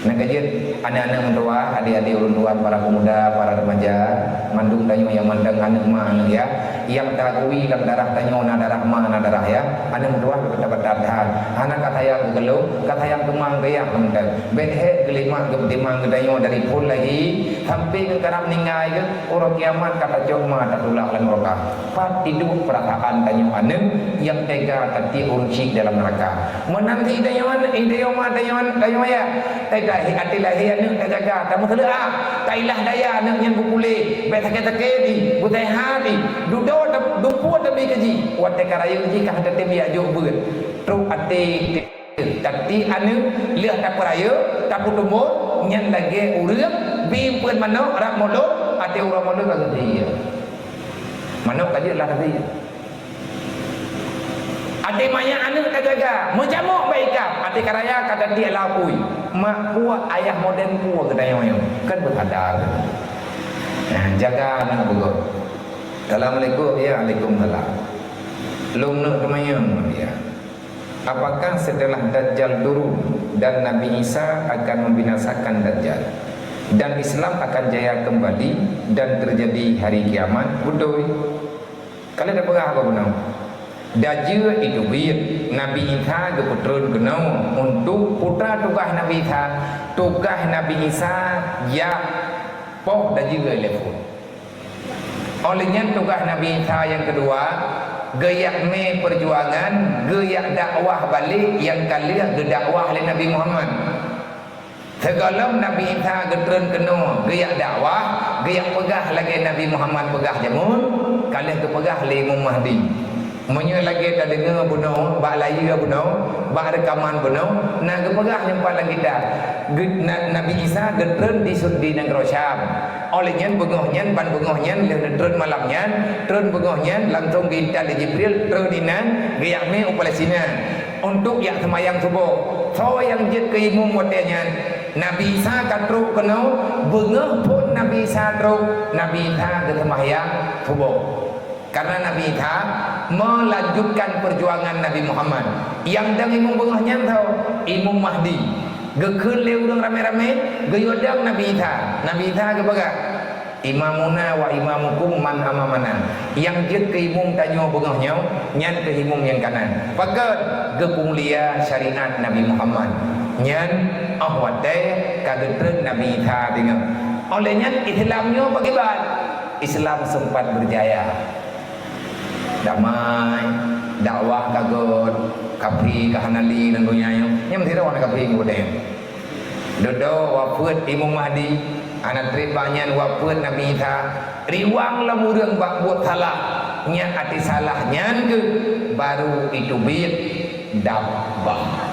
Nyang ka jeuet aneuk-aneuk meutuah, adik-adik ulôn tuan, para pemuda, para remaja, mandum tanyoe nyang mandang aneuk ma aneuk yah, Nyang taakui lam darah tanyoe na darah ma, na darah yah, aneuk meutuah beuteupeue that. Hana ka sayang keu gohlom, ka sayang keu ma keu yah mantong. Bèk hèk geulimak geupeutimang geutanyoe dari phôn lahé sampai ngon karab ninggai geuh, uroe kiamat ka tacok ma tatulak lam nuraka. Pat tiduek peurasaan tanyoe aneuk nyang tega tatiek ureueng syik dalam nuraka. Meunan cit tanyoe aneuk, eh, tanyoe ma, tanyoe, tanyoe yah. Teuga até lahé aneuk tajaga, tameuseuleuha, tailah daya aneuk nyan beupuléh, bèk sakét-sakét jih, beuseuhat jih. Dudoe ta-, dudoe tabi keu jih, watèe ka rayeuk jih ka hana tatem jak jok beuet. Trok até tatiek aneuk, lheueh tapeurayeuk, tapeutumbok, nyan lagèe ureueng bi peuet manok rab mulod, até uroe mulod ka geusie. Manok ka jeuet lah geusie. Até manyak aneuk tajaga, meucamok bak ié kap, até ka raya ka tatiek lapui. Mak peue, ayah modern peue geutanyoe nyoe? Kan beusada. Nah, jaga aneuk beugöt. Assalamualaikum, ya, waalaikumsalam. Lôn neuk teumanyong, ya. Apakah setelah Dajjal turun dan Nabi Isa akan membinasakan Dajjal, dan Islam akan jaya kembali dan terjadi hari kiamat? Beutôi. Ka lheueh tapeugah bak bunoe. Dajjal itu bit, Nabi Isa geupeutreun keunoe untuk putra tugaih Nabi Isa. Tugaih Nabi Isa jak poh Dajjal lé phon. Óh lheueh nyan tugaih Nabi Isa nyang keudua, geujak mé peujuangan, geujak dakwah balek nyang ka lheueh geudakwah lé Nabi Muhammad. Sigohlom Nabi Isa geutreun keunoe geujak dakwah, geujak peugah lagèe Nabi Muhammad peugah jameun, ka lheueh geupeugah lé Imam Mahdi. Meunyoe lagèe tadeungoe bunoe, bak layie bunoe, bak reukaman bunoe, na geupeugah nyoe pat lam kitab. Geu-, na-, Nabi Isa geutreun di su-, di nanggroe Syam. Óh lheueh nyan beungoh nyan, ban beungoh nyan lheueh neutreun malam nyan, treun beungoh nyan langsong geuintat lé Jibril, treun inan, geujak mé u Palestina. Untuk jak seumayang suboh. Soe nyang jeuet keu imum watèe nyan? Nabi Isa ka trok keunoe, beungoh phon Nabi Isa trok, Nabi Isa geuseumayang suboh. Karena Nabi Isa melanjutkan perjuangan Nabi Muhammad. Nyang dong imum beungoh nyan soe? Imum Mahdi. Geukheun lé ureueng ramé-ramé, geuyue dong Nabi Isa. Nabi Isa geupeugah, "Imamuna wa imamukum man amamana." Nyang jeuet keu imum tanyoe beungoh nyoe, nyan keuh imum nyang kanan. Pakon? Geupumulia syariat Nabi Muhammad. Nyan óh watèe ka geutreun Nabi Isa teungoh. Óh lheueh nyan Islam nyoe pakriban? Islam sempat berjaya. Damai, dakwah ka göt, kafé ka hana lé lam donya nyoe. Nyan meusidroe na kafé nyoe udeb. Dudoe wafeuet Imum Mahdi, hana trép bak nyan wafeuet Nabi Isa. Riwang lom ureueng bak buet salah, nyan até salah nyan keuh baru iteubiet dabbah.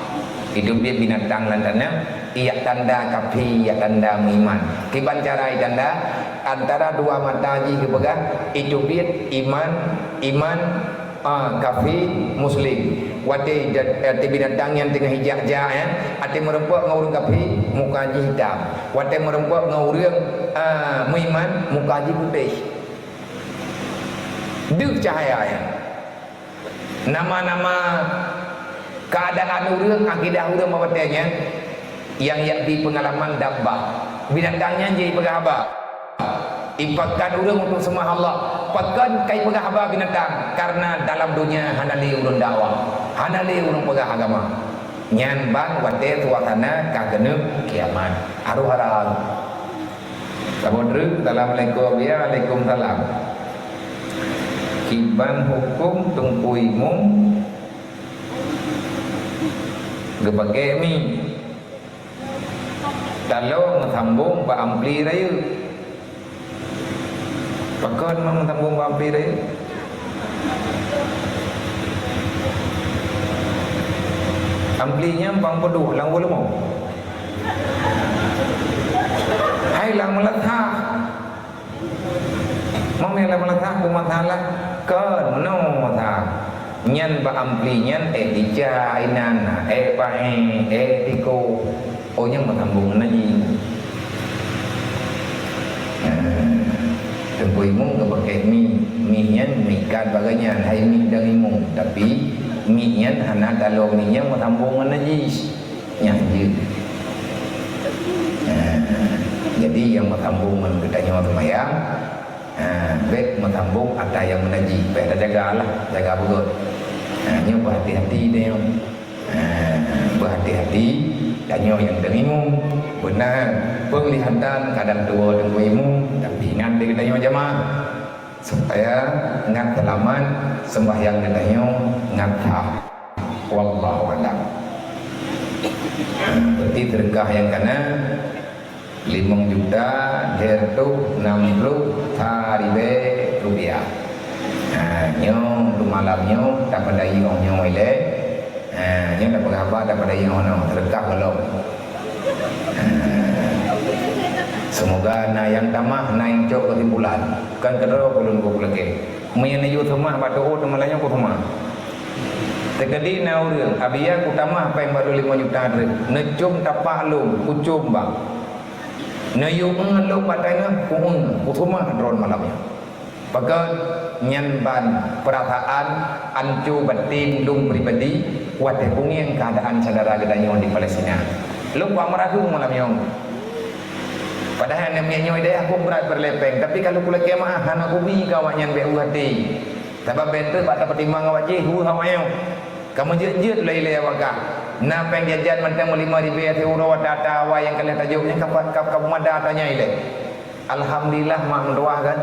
Iteubiet binatang lam tanoh, iyak tanda kafé, iyak tanda meuiman. Kiban cara itanda, antara dua mata jih geupeugah, iteubiet iman, iman, Ah, kafé, muslim. Watèe dat-, eh, binatang nyan teungoh ijak-jak, eh, até meurumpok ngon ureueng kafé, muka jih itam. Watèe meurumpok ngon ureueng, ah, meuiman, muka jih putéh. Deuh cahya nyan. Nama-nama keuadaan ureueng, akidah ureueng bak watèe nyan, nyang jak bi peungalaman dabbah. Binatang nyan jeuet ipeugah haba. Ipakat ureueng untuk seumah Allah. Pakon ka ipeugah haba binatang? Karena dalam donya hana lé ureueng dakwah, hana lé ureueng peugah agama. Nyan ban watèe suasana ka keuneuk kiamat. Harôh harang. Saboh treuk, "Assalamualaikum." "Ya, waalaikumsalam." Kiban huköm Teungku Imum geupakèe mi? Talo meusambong bak ampli rayeuk. Pakon meusambong bak ampli rayeuk? Ampli nyan bang peuduek lam uleumong. Hai lam meuleusa. Meunyoe lam meuleusa peumasalah, kon meunoe masa. Nyan bak ampli nyan, eh, ica inan, eh, paéh, eh, tiko. Oh, nyan meusambong ngon najis. Nah, Teungku Imum geupakèe mi. Mi nyan meuikat bak gobnyan, hai mi dang imum. Tapi mi nyan hana talo, mi nyan meusambong ngon najis. Nyan jeuet. Nah, jadi nyang meusambong ngon geutanyoe seumayang, Ha, bèk meusambong atra nyang meunajih. Bèk tajagalah, jaga beugöt. Ha, nyoe beuhati-hati tanyoe. Ha, beuhati-hati tanyoe nyang teungimu. Beuna, peunglihatan kadang tuwoe teungku imu, tapi ingat lé geutanyoe jamaah, supaya ngat seulamat, seumbahyang geutanyoe ngat sah. Wallahu a'lam. Ha, berarti sedekah nyang kana limong juta lhèe reutôh nam ploh sa ribèe rupiah. Ha, nyoe untuk malam nyoe tapeudayong nyoe ilèe. Ha, nyoe tapeugah haba tapeudayong nyoe, sedekah gohlom. Ha, seumoga na nyang tamah, na nyang cok keusimpulan. Kon keudroe ulôn keu lakèe. Meunyoe neuyue seumah bak teuôt, malam nyoe kuseumah. Teukeudi na ureueng, "Abiya, kutamah péng bak lôn limong juta treuk." Neucôm tapak lôn, kucôm bak. Neuyue lôn bak teungoh, kueu, kuseumah droen malam nyoe. Pakon? Nyan ban peurasaan ancô batin lôn pribadi watèe kungieng keuadaan syedara geutanyoe di Palestina. Lôn kumeuraseueng malam nyoe. Padahai aneuk miet nyoe di dayah kok brat peureulèe péng, tapi ka lôn kulakèe meu'ah, hana kubi keu awaknyan bèk eu até. Sabab bèk teuk bak tapeutimang awak jih, weueh awaknyan. Ka meujeuet-jeuet lé ilèe awak kah. Na péng jajan mantong meulima ribèe siuroe ata-ata awai nyang ka lheueh tajok nyan ka, ka, ka peumada ata nyan ilèe. Alhamdulillah, mak meutuah kan.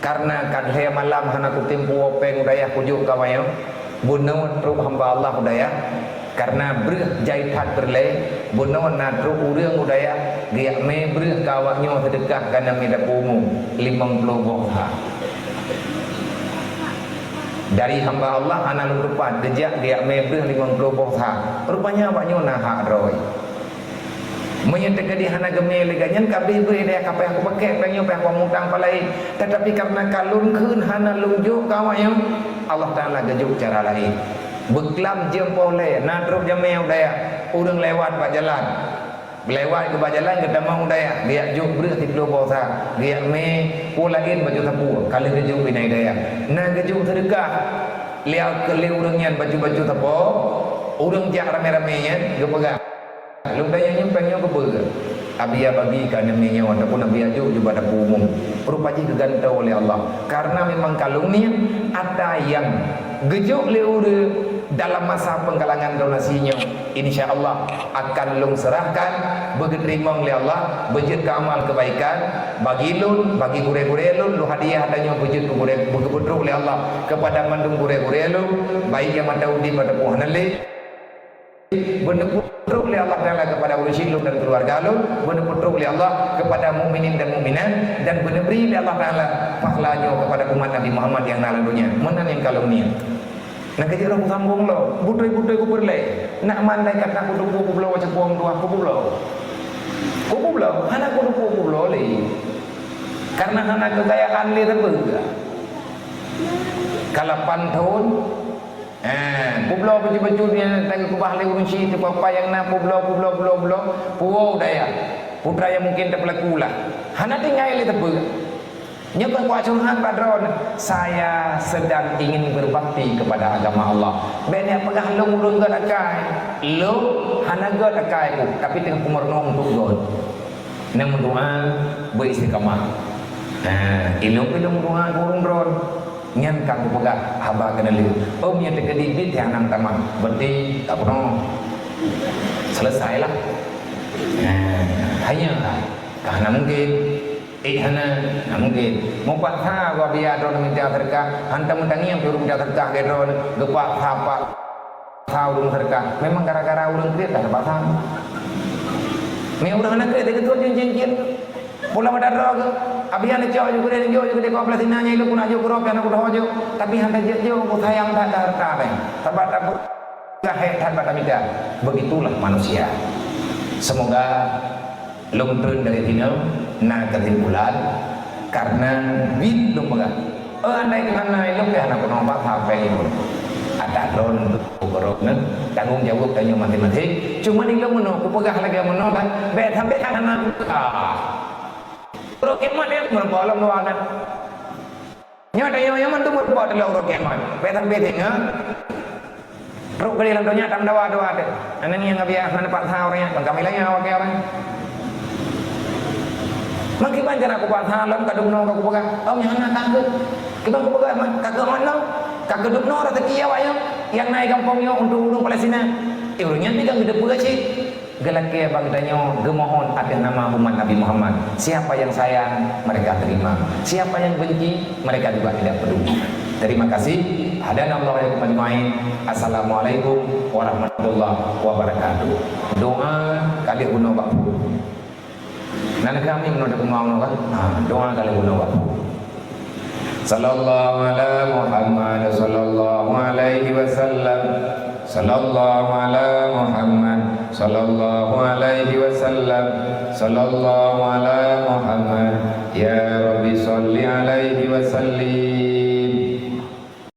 Karena ka lhèe malam hana kutem puwoe péng u dayah kujok keu awaknyan. Bunoe trok hamba Allah u dayah. Karena breueh jai that peureulèe, bunoe na trok ureueng u dayah geujak mè breueh keu awaknyoe seudeukah keu aneuk miet dapur umum, limong ploh boh sa. Dari hamba Allah hana lôn tupat, geujak geujak mè breueh limong ploh boh sa. Rupanya awaknyoe na hak droe. Meunyoe teukeudi hana geumè lé geuh nyan, ka abéh breueh dayah, ka payah kupakèk péng nyoe, payah kumutang pat laén. Tetapi karena ka lôn kheun hana lôn jok keu awaknyoe, Allah Taala geujok cara laén. Beuklam jeuem poh lhèe, na trok jamèe u dayah, ureueng lewat bak jalan. Lewat keu bak jalan geutamong u dayah, geujak jok breueh siploh boh sa, geujak mè peue laén baju sapeue, ka lheueh geujok inan dayah. Na geujok seudeukah lé, lé ureueng nyan baju-baju sapeue, ureueng jak ramè-ramè nyan geupeugah. Lôn tanyong nyoe péng nyoe keupeue? Abiya bagi keu aneuk miet nyoe ataupun abiya jok, jok bak dapur umum. Rupa jih geugantoe lé Allah. Karena memang ka lôn niet, ata nyang geujok lé ureueng dalam masa penggalangan donasi nyoe, insya Allah akan lôn serahkan, beugeuteurimong lé Allah, beujeuet keu amal keubaikan, bagi lôn, bagi gurèe-gurèe lôn, lôn hadiah tanyoe beujeuet keu gurèe, beugeupeutruek lé Allah kepada mandum gurèe-gurèe lôn, baik nyang mantong udeb ataupun hana lé. Beuneupeutrok lé Allah Taala kepada ureueng syiek lôn dan keluarga lôn, beuneupeutrok lé Allah kepada mukminin dan mukminat, dan beuneubri lé Allah Taala pahala nyoe kepada umat Nabi Muhammad nyang na lam donya. Meunan nyang ka lôn niet. Nah, keu jeuet roh kusambong lom, beutôi-beutôi kupeureulèe. Nak mandai kata kuteupeue peubloe, waceukuong tuah kupubloe. Kupubloe, hana kuteupeue peubloe lé. Karena hana keukayaan lé teubeuga. Ka lapan thon, Eh, peubloe baju-baju nyan lagèe keubah lé ureueng syiek, teupeu apa nyang na peubloe, peubloe, peubloe, peubloe, puwoe u dayah. Putra nyang mungken teupeulaku lah. Hana tinggai lé teupeu. Nyoe kon kuat curhat bak droeneuh. Saya sedang ingin berbakti kepada agama Allah. Bèk neupeugah lôn ureueng gèt akai. Lôn hana gèt akai ku, tapi teungoh kumeurunoe untuk gèt. Nyan meudoa beu istiqamah. Nah, ilôn-ilôn meudoa keu ureueng droen. Nyan ka kupeugah haba keuneulheueh. Ôm nyang teukeudi bit nyang hana meutamah. Berarti ka peunoh. Selesai lah. Nah, hanya ka hana mungkin. Eh, hana, hana mungkin. Meupaksa gobnyan droen minta seudeukah. Hantom meutangieng pih ureueng minta seudeukah keu droen. Geupaksa-paksa. Sa ureueng seudeukah, memang gara-gara ureueng kriet dah teupaksa. Meu ureueng hana kriet, dia ketua jin-jin-jin. Pula pada droe ke, abian dicok ju keudeh, jok ju keudeh, kau Palestina nyan ilok guna jok keurok, anak kuda jok. Tapi hana jok jok, ku sayang that harta deh. Sabab tak gahek that bak tamita. Begitulah manusia. Semoga Lôn treun dari sinoe na keusimpulan, karena bit lôn peugah. Oh, andai keu hana ilôn pih hana peunoh bak sampé ilôn. Adak droen untuk gurok nyan, tanggong jaweueb tanyoe maséng-maséng. Cuma ilôn meunoe, kupeugah lagèe meunoe kan, bèk sampé hana peugah. Gurok kiamat nyan meureumpok lom dua nyan. Nyoe tanyoe nyang mandum meureumpok teulok uroe kiamat. Bèk sampé teuingat. Trok keudeh lam donya tameudawa-dawa teuh. Aneuk ngieng abiah hana paksa ureueng nyan, ban kami lagèe awak ureueng. Meukiban cara kuba salam ka dubnoe ka kupeugah, "Om, nyang hana takeuet." Kiban kupeugah, "Man, ka keuh ngon lom, ka keuh dubnoe raseuki awak nyoe, nyang na i gampông nyoe untuk ureuëng Palestina." Eh, ureuëng nyan pi ka geuteupeue cit. Geulakée bak geutanyoe geumohon ateueh nama umat Nabi Muhammad. Siapa yang sayang, mereka terima. Siapa yang benci, mereka juga tidak peduli. Terima kasih. Hadanallahu wa iyyakum ajmain. Assalamualaikum warahmatullahi wabarakatuh. Doa ka lheueh bunoe bak phon. Nan kami meunoe teupeue ngon kan? Ha, doa ka lheueh bunoe bak phon. Sallallahu ala Muhammad, sallallahu alaihi wasallam. Sallallahu ala Muhammad, sallallahu alaihi wasallam. Sallallahu ala Muhammad. Ya Rabbi, salli alaihi wa sallim.